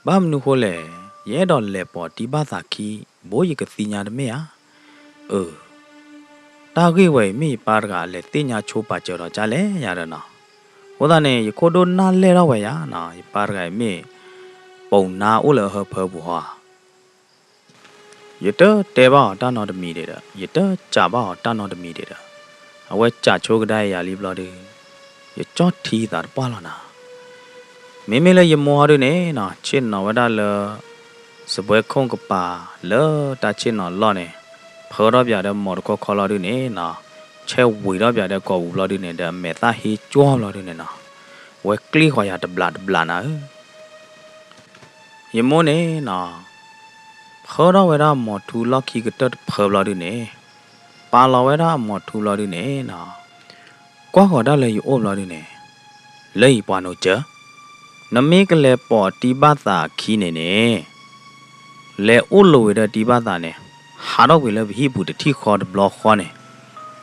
ဘၣ်မနုၤဃိလဲၣ်, ယအဲၣ်ဒိးလဲၤပိာ်တံၢ်ဘၣ်သးခံ, ဘိယကသ့ၣ်ညါတမ့ၢ်ဧါ. အၢ, တၢ်ဂ့ၢ်ဝဲအံၤမ့ၢ်ယပၢ်တဂၤအလဲၤသ့ၣ်ညါဆိပာ်စၢၤဒီးကလဲၣ်ယၤဒီးနီၤ. အဃိသတးန့ၣ် ယခိၣ်ဒိၣ်နၢ်လဲၢ်ထီၣ်ဝဲယၤနီၤ, ယပၢ်တဂၤအံၤမ့ၢ်, ပိာ်နါအိၣ်လၢအဟၢဖၢပူၤဟီဧါ. ယတတဲဘၣ်အီၤတၢ်နီတမံၤဒံးဒီး ယတကးဘၣ်အီၤတၢ်နီတမံၤဒံးဒီး, အဝဲကးဆိကဒါယၤလံဘျီဒု, ယကၠီၣ်ထံသးတပှၢ်လီၤနၤ. မ့မ့ၢ်လၢယမိၢ်ဟီဒုန့ၣ်နီၤ ဆ့ၣ်နီၤဝဲဒၣ်လၢ စပွဲခိၣ်ကပၤလၢတၢ်ဆ့ၣ်နီၤလီၢ်န့ၣ်, ဖၢထီၣ်ပၠးဒီးမိၢ်တခီခီလီၤဒုန့ၣ်နီၤ, ဆဲးဝံၤထီၣ်ပၠးဒီးကိာ်ပူၤဘျီဒုန့ၣ် ဒီးအမဲာ်သၣ်ဟ့ကွၢ်ဘျီဒုန့ၣ်နီၤ, ဝဲကျ့ၣ်ဃီၤယၤတဘျးတဘျးနၤဧၢ ယမိၢ်န့ၣ်နီၤ, ဖၢထီၣ်ဝဲဒၣ်အမိၢ်ထူလီၢ်ခံကတၢၢ်တဖၢဘျီဒုန့ၣ်, ပာ်လီၤဝဲဒၣ်အမိၢ်ထူဘျီဒုန့ၣ်နီၤ, ကွၢ်ဃီၤတၢ်လၢယအိၣ်ဘျီဒုန့ၣ်, လၢအံၤပှၤနိကၢၤ, နမ့ၢ်ကလဲၤပိာ်တံၢ်ဘၣ်သးအခံန့ၣ်န့ၣ်, လဲၤအိၣ်လိၤဝဲဒီးတံၢ်ဘၣ်သးန့ၣ်, ဟးထီၣ်ကွံာ်လၢပဟံၣ်ပူၤတထံၣ်ဃီတဘျီဃီန့ၣ်,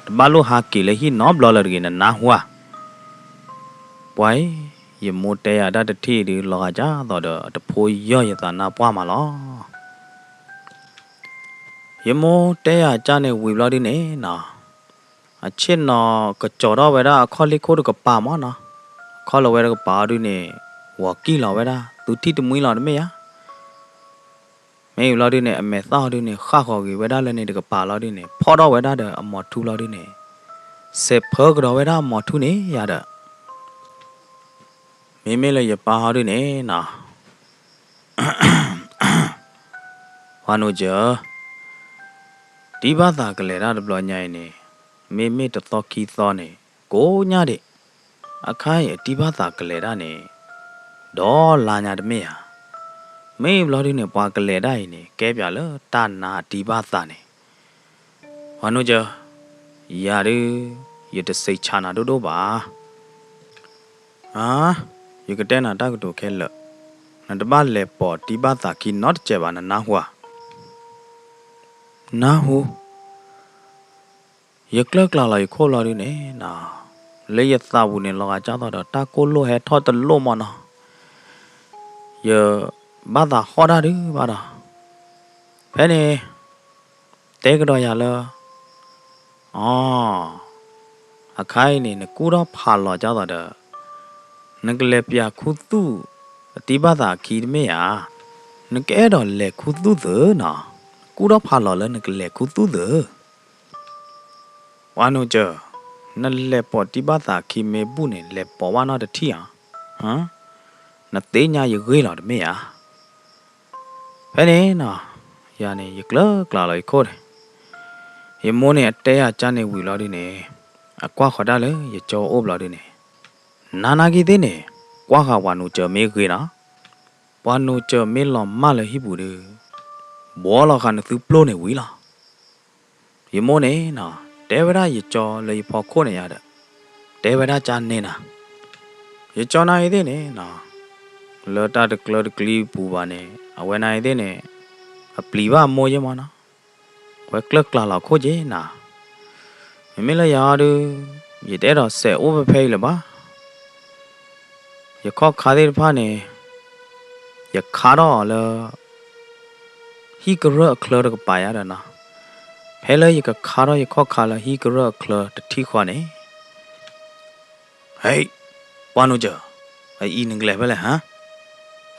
တဘၣ်လိၣ်ဟးက့ၤလၢဟံၣ်နီတဘျီလၢၤတဂ့ၤ နနၢ်ဟူဧါ. ပှၤအံၤ, ယမိၢ်တဲယၤတၢ်တထံၣ်ဒုး လီၤဂာ်ဒ်သိးဒီးအတဖိယီၢ်ယသးနါပှၢ်မးလီၤ. ယမိၢ်တဲယၤကန့ၣ်ဝံၤဘျီဒုန့ၣ်နီၤ, အဆ့ၣ်နီၤကကၠီၤထီၣ်ဝဲဒၣ်အခီၣ်လ့ၢ်ခိၣ်တကပၤမးနီၤ, အခီၣ်လ့ၢ်ဝဲတကပၤအီၤဒုန့ၣ်, ဂီၤကံၢ်လီၤဝဲဒၣ် သူထံၣ်တမှံလီၤတမ့ၢ်ဧါ. မ့ၢ်ဘျီဒုန့ၣ် အမဲာ်သၣ်အီၤဒုန့ၣ် ဃၣ်ဃီၤဂ့ၤဝဲဒၣ်လၢန့ၣ်တကပၤလီၤဒုန့ၣ် ဖီၣ်ထီၣ်ဝဲဒၣ်ဒီးအမိၢ်ထူလီၤဒုန့ၣ်, စဲးဖၢကဒီးဝဲဒၣ်အမိၢ်ထူန့ၣ်ယၤဒီး မ့မ့ၢ်လၢယပၢ်ဟီဒုန့ၣ်နီၤ, ပှၤနိကၢၤ, တံၢ်ဘၣ်သးကလဲၤတၢ်တဘျီညါအံၤန့ၣ်, မ့မ့ၢ်တသီခံသီန့ၣ် ကိးညါဒံး, အခါအံၤအတံၢ်ဘၣ်သးကလဲၤတၢ်န့ၣ်, ဒီးလါညါတမ့ၢ်ဧါ. မ့ၢ်ဘျီဒုန့ၣ် ပှၤကလဲၤတၢ်အံၤန့ၣ် ကဲပၠးလၢတၢ်နါအတံၢ်ဘၣ်သးန့ၣ် ပှၤနိကၢၤ, ယၤဒု, ယတစံးဆၣ်နၤဒိၣ်ဒိၣ်ဘၣ်. အါ, ယကတဲနၤတၢ်ကတိၤခဲလၢာ်, နတဘၣ်လဲၤပိာ်တံၢ်ဘၣ်သးခံနီတစဲးဘၣ် နနၢ်ဟူဧါ. နၢ်ဟူ, ယကျၢၢ်ကျါလီၤယခိၣ်ဘျီဒုန့ၣ်နီၤ, လၢယသးပူၤန့ၣ် လီၤဂာ်ဒ်သိးဒီးတၢ်ကိၢ်လိၣ်ဟဲထီၣ်တလိၣ်မးနီၤ, ယဘၣ်သးဟီၣ်တၢ်ဒုးဘၣ်ဒီး, ဖဲန့ၣ်, တဲကဒီးယၤလၢ, အီ အခါအံၤန့ၣ် နကူၣ်ထီၣ်ဖးလီၤဒ်သိးဒီး နကလဲၤပၠးခူသူၣ် အတံၢ်ဘၣ်သးအခံတမ့ၢ်ဧါ. နကအဲၣ်ဒိးလဲၤခူသူၣ်သုးနီၤ, ကူၣ်ထီၣ်ဖးလီၤလၢနကလဲၤခူသူၣ်သုး. ပှၤနိစၢၤ, နလဲၤပိာ်တံၢ်ဘၣ်သးအခံမ့ၢ်ဘူၣ်န့ၣ် လဲၤပိာ်ဘၣ်နီတထံၣ်ဧါ. နသ့ၣ်ညါယဂ့ၢ်လီၤတမ့ၢ်ဧါ. ဖဲန့ၣ်နီၤ, ယၤန့ၣ် ယကျၢၤကျါလီၤယခိၣ်န့ၣ်, ယမိၢ်န့ၣ် အတဲယၤကန့ၣ်ဝံၤလီၤဒုန့ၣ်, အကွၢ်ဃီၤတၢ်လၢယကၠီအိၣ်ဘျီဒုန့ၣ်, နၤနာ်က့သ့ၣ်န့ၣ် ကွၢ်ဃာ်ပှၤနိစၢၤမ့ၢ်ဂ့ၤနီၤ, ပှၤနိစၢၤမ့ၢ်လီၤမၢ်လၢဟံၣ်ပူၤဒု, ဘှီလီၤဃာ်နသုပျိၢ်န့ၣ်ဝံၤလီၤ. ယမိၢ်န့ၣ်နီၤ, တဲဝဲဒၣ်ယကၠီလၢယဖီခိၣ်န့ၣ်ယၤဒီး, တဲဝဲဒၣ်ကန့ၣ်နၤ, ယကၠီနာ်က့သ့ၣ်န့ၣ်နီၤ, လၢတၢ်တကျၢတကျံပူၤဘၣ်န့ၣ် အဝဲနာ်က့သ့ၣ်န့ၣ် အပျံၤဘၣ်အမိၢ်ယ့ၢ်မးနီၤ, အဝဲကျၢၤကျါလီၤခိၣ်က့နၤ. မ့မ့ၢ်လၢယၤအီၤဒု, ယတအဲၣ်ဒိးစဲးအိၣ်ဖဲဖဲအံၤလၢၤဘၣ်. ယခီၣ်ခါသ့ၣ်တဖၣ်န့ၣ် ယခါထီၣ်အီၤလၢ ဟံၣ်ကရၢၢ်အချၢတကပၤယၤဒီးနီၤ, ဖဲလၢယကခါထီၣ်ယခီၣ်ခါလၢဟံၣ်ကရၢၢ်အချၢတထံၣ်ဃီန့ၣ်, ဟဲ, ပှၤနိစၢၤ, အအံၤနကလဲၤဖဲလဲၣ်ဟါ,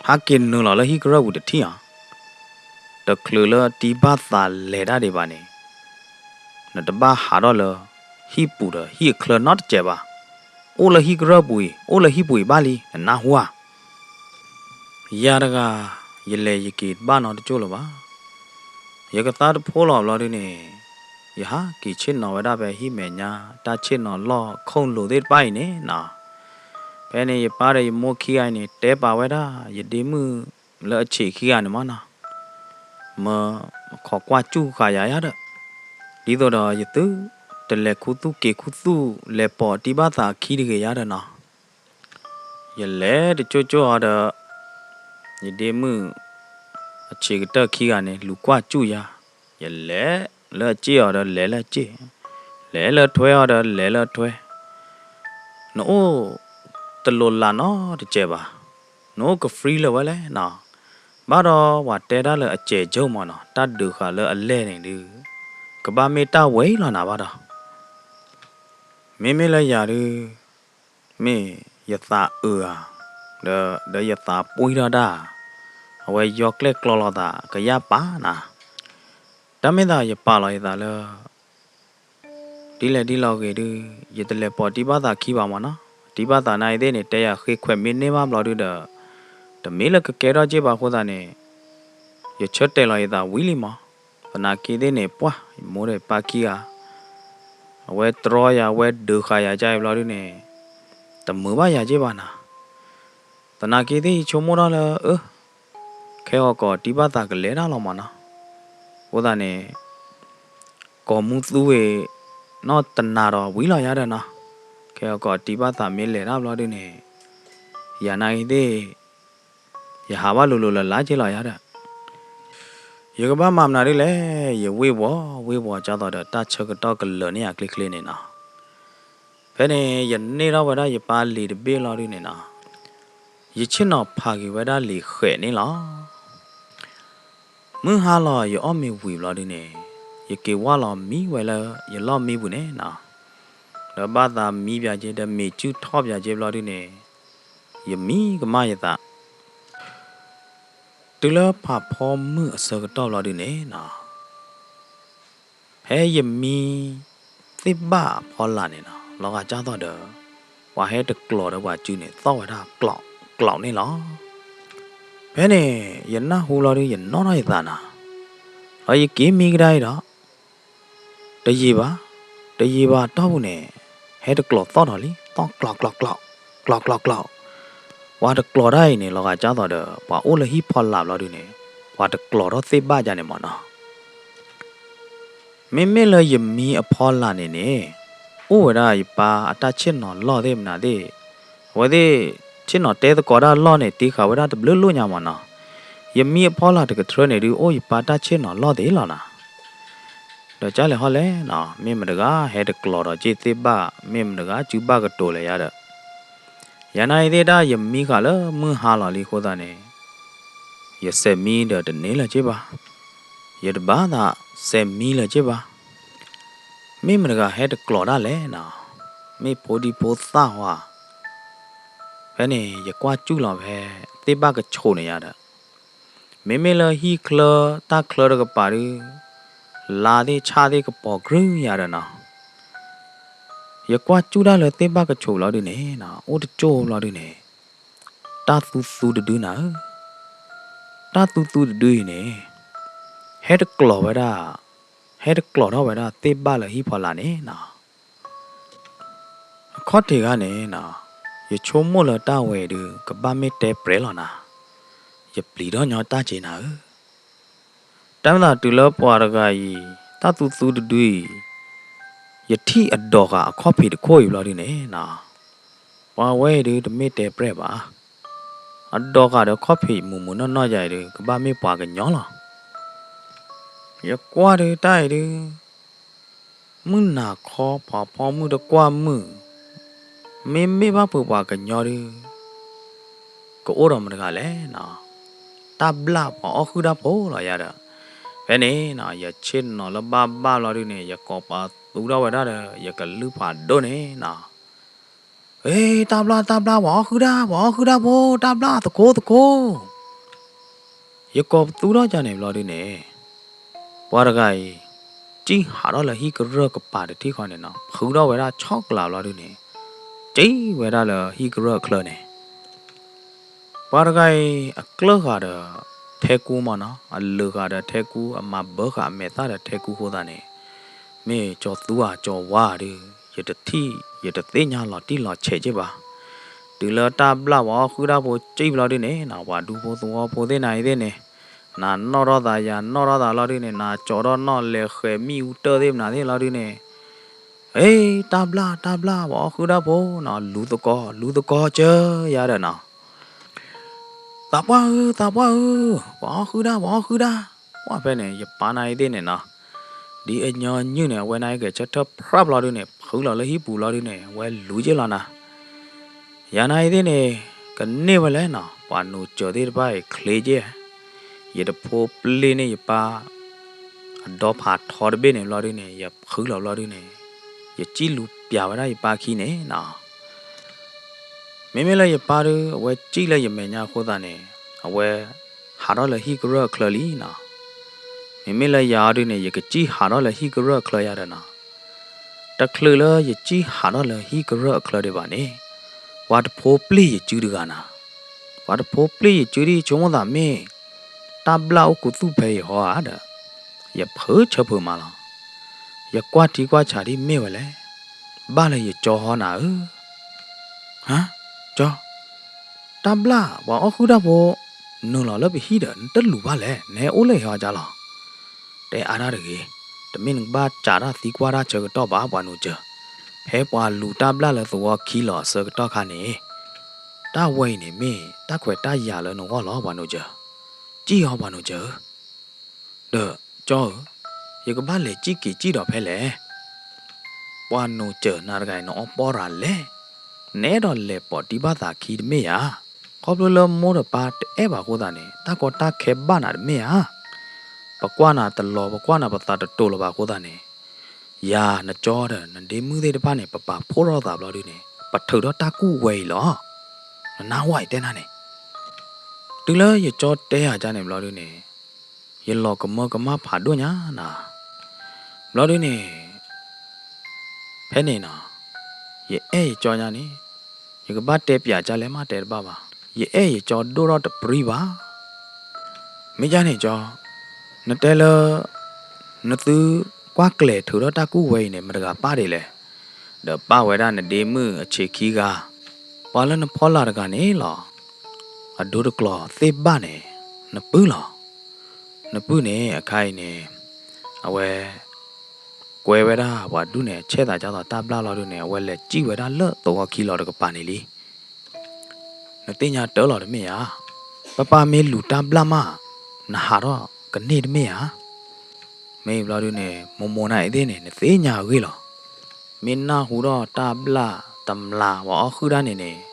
ဟးက့ၤနုာ်လီၤလၢဟံၣ်ကရၢၢ်ပူၤတထံၣ်ဧါ. တချုးလၢအတံၢ်ဘၣ်သးလဲၤတၢ်ဒံးဘၣ်န့ၣ်, နတဘၣ်ဟးထီၣ်လၢ ဟံၣ်ပူၤဒီးဟံၣ်အချၢနီတစဲးဘၣ်. အိၣ်လၢဟံၣ်ကရၢၢ်ပူၤအံၤ, အိၣ်လၢဟံၣ်ပူၤအံၤဘၣ်လံ, နနၢ်ဟူဧါ. ယၤတဂၤ ယလဲၤယက့ၤတဘၣ်နီတကၠိၢ်လၢၤဘၣ်. ယကသါတဖိလီၤဘျီဒုန့ၣ်, ယဟးက့ၤဆ့ၣ်နီၤဝဲဒၣ်ဖဲဟံၣ်မဲာ်ညါ တၢ်ဆ့ၣ်နီၤလီၢ်ခိၣ်လိၤသ့ၣ်တဖၣ်အံၤန့ၣ်နီၤ. ဖဲန့ၣ်ယပၢ်ဒီးယမိၢ်ခံဂၤအံၤန့ၣ် တဲပာ်ဝဲဒၣ် ယဒ့မုၣ်လၢအဆံးခံဂၤန့ၣ်မးနီၤ, မၢခိးကွၢ်စူၣ်ဃာ်ယၤယၤဒီး, ဒ်သိးဒီးယသုတလဲၤခူသူၣ်က့ၤခူသူၣ် လဲၤပိာ်တံၢ်ဘၣ်သးအခံတဂ့ၤယၤဒီးနီၤ. ယလဲၤတကၠိၢ်ကၠိၢ်အီၤဒီး, ယဒ့မုၣ် အဆံးကတၢၢ်ခံဂၤန့ၣ် လူၤကွၢ်စူၣ်ယၤ, ယလဲၤလၢအစ့ၣ်အီၤဒီး လဲၤလၢအစ့ၣ်, လဲၤလၢအထွဲအီၤဒီး လဲၤလၢအထွဲ, နအိၣ်တလိၤလးနီတစဲးဘၣ်, နအိၣ်က free လၢၤဝဲလဲၣ်နီၤ. ဘၣ်ဒီးပှၤတဲတၢ်လၢအစဲးဆိမးနီၤ, တၢ်ဒုးဃာ်လၢအလဲၢ်န့ၣ်ဒုး, ကဘၣ်မ့ၢ်တၢ်ဝဲအံၤလီၤနၤဘၣ်ဒီး မ့မ့ၢ်လၢယၤဒုး, မ့ၢ်ယသးအုးဧါ, ဒီး ဒီးယသးပှံၢ်ထီၣ်ဒၣ်, အဝဲယီၤကျဲၣ်ကျီလိာ်သးကယၢ်ပာ်နၤ, တၢ်မ့ၢ်သးယပာ်လီၤယသးလၢ ဒ်လဲၣ်ဒ်လဲၣ်ဂ့ၤဒုး, ယတလဲၤပိာ်တံၢ်ဘၣ်သးခံဘၣ်မးနီၤ, တံၢ်ဘၣ်သးနာ်အံၤသ့ၣ်န့ၣ် တဲယၤဃ့ခွဲးမ့ၢ်န့ၢ်ဘၣ်ဘျီဒုးဒီး, တမ့ၢ်လၢကကဲထီၣ်က့ၢ်ဘၣ်အဃိသတးန့ၣ်, ယဆၢတဲာ်လီၤယသးဝံၤလံမး, သနာ်က့သ့ၣ်န့ၣ် ပှၢ် ယမိၢ်ဒီးယပၢ်ခံဂၤ အဝဲတြီယၤ အဝဲဒုးဃာ်ယၤကအံၤဘျီဒုးန့ၣ်, တမုာ်ဘၣ်ယၤက့ၢ်ဘၣ်နၤ, သနာ်က့သ့ၣ်ယဆိကမိၣ်ထီၣ်လၢ အၢ ခဲဂီၤကီးတံၢ်ဘၣ်သးကလဲၤတၢ်လီၤမးနီၤ, အဃိသတးန့ၣ် ကိးမူသူဝ့ၤ နီၢ်တနၤဒီးဝံၤလီၤယၤဒီးနီၤ, ခဲဂီၤကီးတံၢ်ဘၣ်သးမ့ၢ်လဲၤတၢ်ဘျီဒုးန့ၣ်, ယၤနာ်အံၤသ့ၣ် ယဟးဘၣ်လိၤလိၤလၢ်လၢ်က့ၤလီၤယၤဒီး, ယကဘၣ်မၤမနုၤဒ်လဲၣ်, ယဝ့ၢ်ဝီၤဝ့ၢ်ဝီၤကၢ်သိးဒီး တၢ်ဆၢကတီၢ်ကလၢာ်န့ၢ်ယၤချ့ချ့န့ၣ်နီၤ, ဖဲန့ၣ် ယန့ၢ်ထီၣ်ဝဲဒၣ်ယပၢ်လံာ်တဘ့ၣ်လီၤဒုးန့ၣ်နီၤ, ယဆ့ၣ်နီၤဖးက့ၤဝဲဒၣ်လံာ်ဃဲးန့ၣ်လီၤ. မုၢ်ဟါလီၤယအီၣ်မ့ၤဝံၤဘျီဒုးန့ၣ်, ယက့ၤဝၢ်လီၤမံဝဲလၢယလီၢ်မံပူၤန့ၣ်နီၤ, ဒီးဘၣ်သးမံပၠးက့ၤ ဒီးမ့ၢ်စုၣ်ထီၣ်ပၠးက့ၤဘျီဒုးန့ၣ်, ယမံကမၣ်ယသး တုၤလၢဖးဖီမုၢ်အဆၢကတီၢ်ဘျီဒုးန့ၣ်နီၤ, ဖဲယမံသ့ၣ်ဘၣ်အဖီလာ်န့ၣ်နီၤ, လီၤဂာ်ကၢ်သိးဒီး ပှၤဟဲတကျိးဒီးပှၤစုန့ၣ် သီၣ်ဝဲဒၣ်ကျီးကျီးန့ၣ်လီၤ. ဖဲန့ၣ် ယနၢ်ဟူလီၤဒုး ယနီၣ်ထီၣ်ယသးနီၤ, ဒီးယက့ၤမံကဒါအံၤဒီး တယံာ်ဘၣ်, တယံာ်ဘၣ်တီၢ်ပူၤန့ၣ် ဟဲတကျိးသီၣ်ဒီးလံ, သီၣ်ကျီးကျီးကျီး, ကျီးကျီးကျီး, ပှၤတကျိးတၢ်အံၤန့ၣ် လီၤဂာ်ကၢ်သိးဒီး ပှၤအိၣ်လၢဟံၣ်ဖီလာ်ဘျီဒုးန့ၣ် ပှၤတကျိးထီၣ်သ့ၣ်ဘၣ်ယၤန့ၣ်မးနီၤ. မ့မ့ၢ်လၢယမံအဖီလာ်န့ၣ်န့ၣ် အိၣ်ဝဲဒၣ်ယပၢ်အတၢ်ဆ့ၣ်နီၤလီၢ်သ့ၣ်မနုၤသ့ၣ်, အဝဲသ့ၣ်ဆ့ၣ်နီၤတဲသကိးတၢ်လီၢ်န့ၣ် တ့ဃာ်ဝဲဒၣ်တဘျုးလိၣ်ညါမးနီၤ. ယမံအဖီလာ်တကထြၢန့ၣ်ဒုး အိၣ်ယပၢ်တၢ်ဆ့ၣ်နီၤလီၢ်သ့ၣ်လီၤနီၤ. ဒီးကၢ်လဲၣ်ဟီလဲၣ်နီၤ, မ့ၢ်မတဂၤဟဲတကျိးဒီးက့ၤသ့ၣ်ဘၣ်, မ့ၢ်မတဂၤစုဘၣ်ကတိၤလဲၣ်ယၤဒီး, ယၤနာ်အံၤသ့ၣ်တၢ်ယမံဃာ်လၢမုၢ်ဟါလီၤလံအဃိသတးန့ၣ်, ယစဲးမံဒီးတန့ၢ်လၢၤက့ၢ်ဘၣ်, ယတဘၣ်သးစဲးမံလၢၤက့ၢ်ဘၣ်. မ့ၢ်မတဂၤဟဲတကျိးတၢ်လဲၣ်နီၤ. မ့ၢ်ဖိဒံဖိသၣ်ဝဲ, ဖဲန့ၣ် ယကွၢ်စူၣ်လီၤဖဲ သ့ၣ်ဘၣ်ကဆိးန့ၣ်ယါဒီး, မ့မ့ၢ်လၢဟံၣ်ချၢတၢ်ချၢတကပၤဒုး, လါသ့ၣ်ဆၣ်သ့ၣ်ကပီၤကြုၢ်ယါဒီးနီၤ, ယကွၢ်စူၣ်တၢ်လၢသ့ၣ်ဘၣ်ကဆိးဘျီဒုန့ၣ်နီၤ, အိၣ်တကၠိဘျီဒုန့ၣ်, တၢ်သူသူတဒုနၤဧၢ, တၢ်သူသူတဒုအံၤန့ၣ်, ဟဲတကျိၤဝဲဒၣ်, ဟဲတကျိၤထီၣ်ဝဲဒၣ်သ့ၣ်ဘၣ်လၢဟံၣ်ဖီလာ်န့ၣ်နီၤ. အခီၣ်ထံးခါန့ၣ်နီၤ, ယဆိကမိၣ်လၢတၢ်ဝဲအံၤဒုး ကဘၣ်မ့ၢ်တဲပြဲးလီၤနၤ, ယပျံၤထီၣ်ညီတၢ်က့ၤနၤဧၢ. တၢ်မ့ၢ်သးတုၤလၢပှၤတဂၤအံၤ, တၢ်သူသူတဒုအံၤ, ယထံၣ်အဒိးဃာ်အခီၣ်ဖံးတခိၣ်အံၤဘျီဒုန့ၣ်နီၤ, ပှၤဝဲအံၤဒုးတမ့ၢ်တဲပြဲးဘၣ်. အဒိးဃာ်ဒီးခီၣ်ဖံးမုာ်မုာ်နီၢ်နီၢ်ယၤအံၤဒုး ကဘၣ်မ့ၢ်ပှၤကညီလီၤ. ယကွၢ်ဒုးတၢ်အံၤဒုး မုၢ်နၤခီပှၤဖီမုၢ်တကွၢ်မုၢ်, မ့မ့ၢ်ဘၣ်ဖုးပှၤကညီဒုး, ကအိၣ်ဒီးမတၤတဂၤလဲၣ်နီၤ, တၢ်ဘျၣ်ပှၤအီၣ်ဃုာ်တၢ်ဖိလီၤယၤဒီး, ဖဲန့ၣ်နီၤ ယဆ့ၣ်နီၤလၢဘၣ်ဘၣ်ဘျီဒုန့ၣ် ယကိးပသူထီၣ်ဝဲဒၣ်ဒီး ယကလုၢ်ဖးဒိၣ်န့ၣ်နီၤ, အ့ တၢ်ဘျၣ် တၢ်ဘျၣ် ပှၤအီၣ်ဃုာ်တၢ် ပှၤအီၣ်ဃုာ်တၢ်ဖိ တၢ်ဘျၣ်သကိးသကိး ယကိးပသူထီၣ်ကန့ၣ်ဘျီဒုန့ၣ်, ပှၤတဂၤအံၤ, စံၣ်ဟးထီၣ်လၢဟံၣ်ကရၢၢ်ကပၤတထံၣ်ဃီန့ၣ်နီၤ ဖုးထီၣ်ဝဲဒၣ်ဆီၣ်ကျးဘျီဒုန့ၣ်, စံၣ်ဝဲဒၣ်လၢဟံၣ်ကရၢၢ်အချၢန့ၣ်, ပှၤတဂၤအံၤ အကျၢၢ်ဃာ်ဒီးထဲကူမၢ်နီၤ အလုာ်ဃာ်ဒီးထဲကူ အမၤဘၢဃာ်အမဲာ်သၣ်ဒီးထဲကူအဃိသတးန့ၣ်, မ့ၢ်ကၠီၤသူဧၢ ကၠီၤဝါဧၢဒုး ယတထံၣ် ယတသ့ၣ်ညါလီၤတံၢ်လီၤဆဲးက့ဘၣ်. တုၤလၢတၢ်ဘျၣ်ပှၤအီၣ်ဃုာ်တၢ်ဖိစံၣ်ဘျီဒုန့ၣ်နီၤ ပှၤဒူဖိသဝီဖိသ့ၣ်နၤအံၤသ့ၣ်န့ၣ်, နၤနီၣ်ထီၣ်သးယၤနီၣ်ထီၣ်သးလီၤဒုန့ၣ် နၤကၠီထီၣ်နီၣ်လဲၤဃဲၤမံၣ်အူတၢၢ်သ့ၣ်မနုၤသ့ၣ်လီၤဒုန့ၣ်, အ့ တၢ်ဘျၣ် တၢ်ဘျၣ် ပှၤအီၣ်ဃုာ်တၢ်ဖိနီၤ လူၤသကိး လူၤသကိးကၢယၤဒီးနီၤ သးပှၢ်ဧၢ သးပှၢ်ဧၢ, ပှၤအီၣ်ဃုာ်တၢ် ပှၤအီၣ်ဃုာ်တၢ်, ပှၢ်ဖဲန့ၣ် ယပၢ်နၤအံၤသ့ၣ်န့ၣ်နီၤ, ဒ်အညီနုၢ်န့ၣ် အဝဲနၤအံၤကဆၢထၢၣ်ဖြၣ်ဘျီဒုန့ၣ် ဖုးလီၤလၢဟံၣ်ပူၤလီၤဒုန့ၣ် အဝဲလူၤက့လီၤနၤ, ယၤနၤအံၤသ့ၣ်န့ၣ် ကန့ၢ်ဝဲလဲၣ်နီၤ ပှၤနိးစၢၤသ့ၣ်တဖၣ်အံၤချ့က့, ယတဖိပျ့ၢ်န့ၢ်ယပၢ် အဒီဖးထီတဘ့ၣ်န့ၣ်ဘျီဒုန့ၣ် ယဖုးလီၤဘျီဒုန့ၣ်, ယစံၣ်လူၤပၠးဝဲဒၣ်ယပၢ်ခံန့ၣ်နီၤ မ့မ့ၢ်လၢယပၢ်ဒု အဝဲစံၣ်လၢယမဲာ်ညါအဃိသတးန့ၣ်, အဝဲဟးထီၣ်လၢဟံၣ်ကရၢၢ်အချၢလံနီၤ. မ့မ့ၢ်လၢယၤအီၤဒုန့ၣ် ယကစံၣ်ဟးထီၣ်လၢဟံၣ်ကရၢၢ်အချၢယၤဒီးနီၤ. တချုးလၢယစံၣ်ဟးထီၣ်လၢဟံၣ်ကရၢၢ်အချၢဒံးဘၣ်န့ၣ်, ပှၤတဖိပျ့ၢ်ယစုတဂၤနီၤ. ပှၤတဖိပျ့ၢ်ယစုဒ်ဆိကမိၣ်သးမ့ၢ် တၢ်ဘျၣ်အိၣ်ကူသူၣ်ဖဲယဟီဧါဒီး, ယဖုးဆၢဖုးမးလီၤ. ယကွၢ်ထံကွၢ်ဆးဒ်မ့ၢ်ဝဲလဲၣ်, ဘၣ်လၢယကၠီဟီနၤဧၢ. ဟါ, ကၠီ, တၢ်ဘျၣ်ပှၤအီၣ်ဃုာ်တၢ်ဖိ နုာ်လီၤလၢပဟံၣ်ဒီး နတလူၤဘၣ်လဲၣ်, နဟဲအိၣ်လၢယဟီကၢလီၤ. တဲအါတၢ်တဂ့ၤ, တမ့ၢ်နကဘၣ်စးတၢ်သံကွၢ်တၢ်ဆၢကတီၢ်ဘၣ် ပှၤနိးစၢၤ. ဖဲပှၤလူၤတၢ်ဘျၣ်လၢသဝီခံလီၤအဆၢကတီၢ်ခါန့ၣ်, တၢ်ဝဲအံၤန့ၣ်မ့ၢ် တၢ်ခွဲးတၢ်ယာ်လၢနဂီၢ်လီၤ ပှၤနိးစၢၤ. စံၣ်အီၤ ပှၤနိးစၢၤဧၢ. ဒီးကၠီဧၢ, ယကဘၣ်လဲၤစံၣ်က့ၤစံၣ်ဒီးဖဲလဲၣ်. ပှၤနိးစၢၤနၤတဂၤအံၤ နအီၣ်ပီၢ်ရၤလဲၣ်. နအဲၣ်ဒိးလဲၤပိာ်တံၢ်ဘၣ်သးခံတမ့ၢ်ဧါ. ခီဖျိလၢမိၢ်ဒီးပၢ်တအဲၣ်ဘၣ်အဃိသတးန့ၣ် တၢ်ကီတၢ်ခဲဘၣ်နၤတမ့ၢ်ဧါ. ပကွၢ်နၤတလီၤ ပကွၢ်နၤပသးတတိၤလၢၤဘၣ်အဃိသတးန့ၣ်, ယၤနကၠီဒီးနဒ့မုၣ်သ့ၣ်တဖၣ်န့ၣ် ပပာ်ဖှိၣ်ထီၣ်သးဘျီဒုန့ၣ် ပထုးထီၣ်တၢ်ကူၣ်ဝဲအံၤလီၤ. နနၢ်ဟူအံၤတဲနၤန့ၣ် တုၤလၢယကၠီတဲယၤဒ်န့ၣ်ဘျီဒုန့ၣ်, ယလီၤကမၢကမၣ်ဖးဒိၣ်ညါနၤ. ဘျီဒုန့ၣ်, ဖဲန့ၣ်နီၤ, ယအဲၣ်ယကၠီညါန့ၣ်, ယကဘၣ်တဲပၠးကၢလဲၣ်မးတဲတဘၣ်ဘၣ်, ယအဲၣ်ယကၠီဒိၣ်ထီၣ်တပြံဘၣ်. မ့ၢ်ဒ်န့ၣ်ကၠီ, နတဲလၢ နသုကွၢ်ကျဲၤထုးထီၣ်တၢ်ကူၣ်ဝဲအံၤန့ၣ် မတဂၤပၢ်ဒ်လဲၣ်. ဒီးပၢ်ဝဲဒၣ်နဒ့မုၣ်အဆံးခံဂၤ, ပှၤလၢနဖီလာ်တဂၤန့ၣ်လီၤ. အဒိတကျိၤသ့ၣ်ဘၣ်န့ၣ်, နပုၢ်လီၤ. နပုၢ်န့ၣ်အခါအံၤန့ၣ်, အဝဲ ကွဲဝဲဒၣ်ပှၤဒူၣ်န့ၣ် ဆဲးသးကၢ်သိးတၢ်ဘျၣ်လီၤဒုန့ၣ် အဝဲလဲၤစံၣ်ဝဲဒၣ်လၢသဝီခံလီၤတကပၤန့ၣ်လံ. နသ့ၣ်ညါတၢ်လီၤတမ့ၢ်ဧါ. ပၢ်ပၢ်မ့ၢ်လူၤတၢ်ဘျၣ်မး, နဟးထီၣ်ကန့ၢ်တမ့ၢ်ဧါ. မ့ၢ်ဘျီဒုန့ၣ် မိၢ်မိၢ်နၤအံၤသ့ၣ်န့ၣ် နသ့ၣ်ညါအဂ့ၢ်လီၤ. မ့ၢ်နၢ်ဟူထီၣ်တၢ်ဘျၣ်တမျးပှၤအီၣ်ဃုာ်တၢ်န့ၣ်န့ၣ်,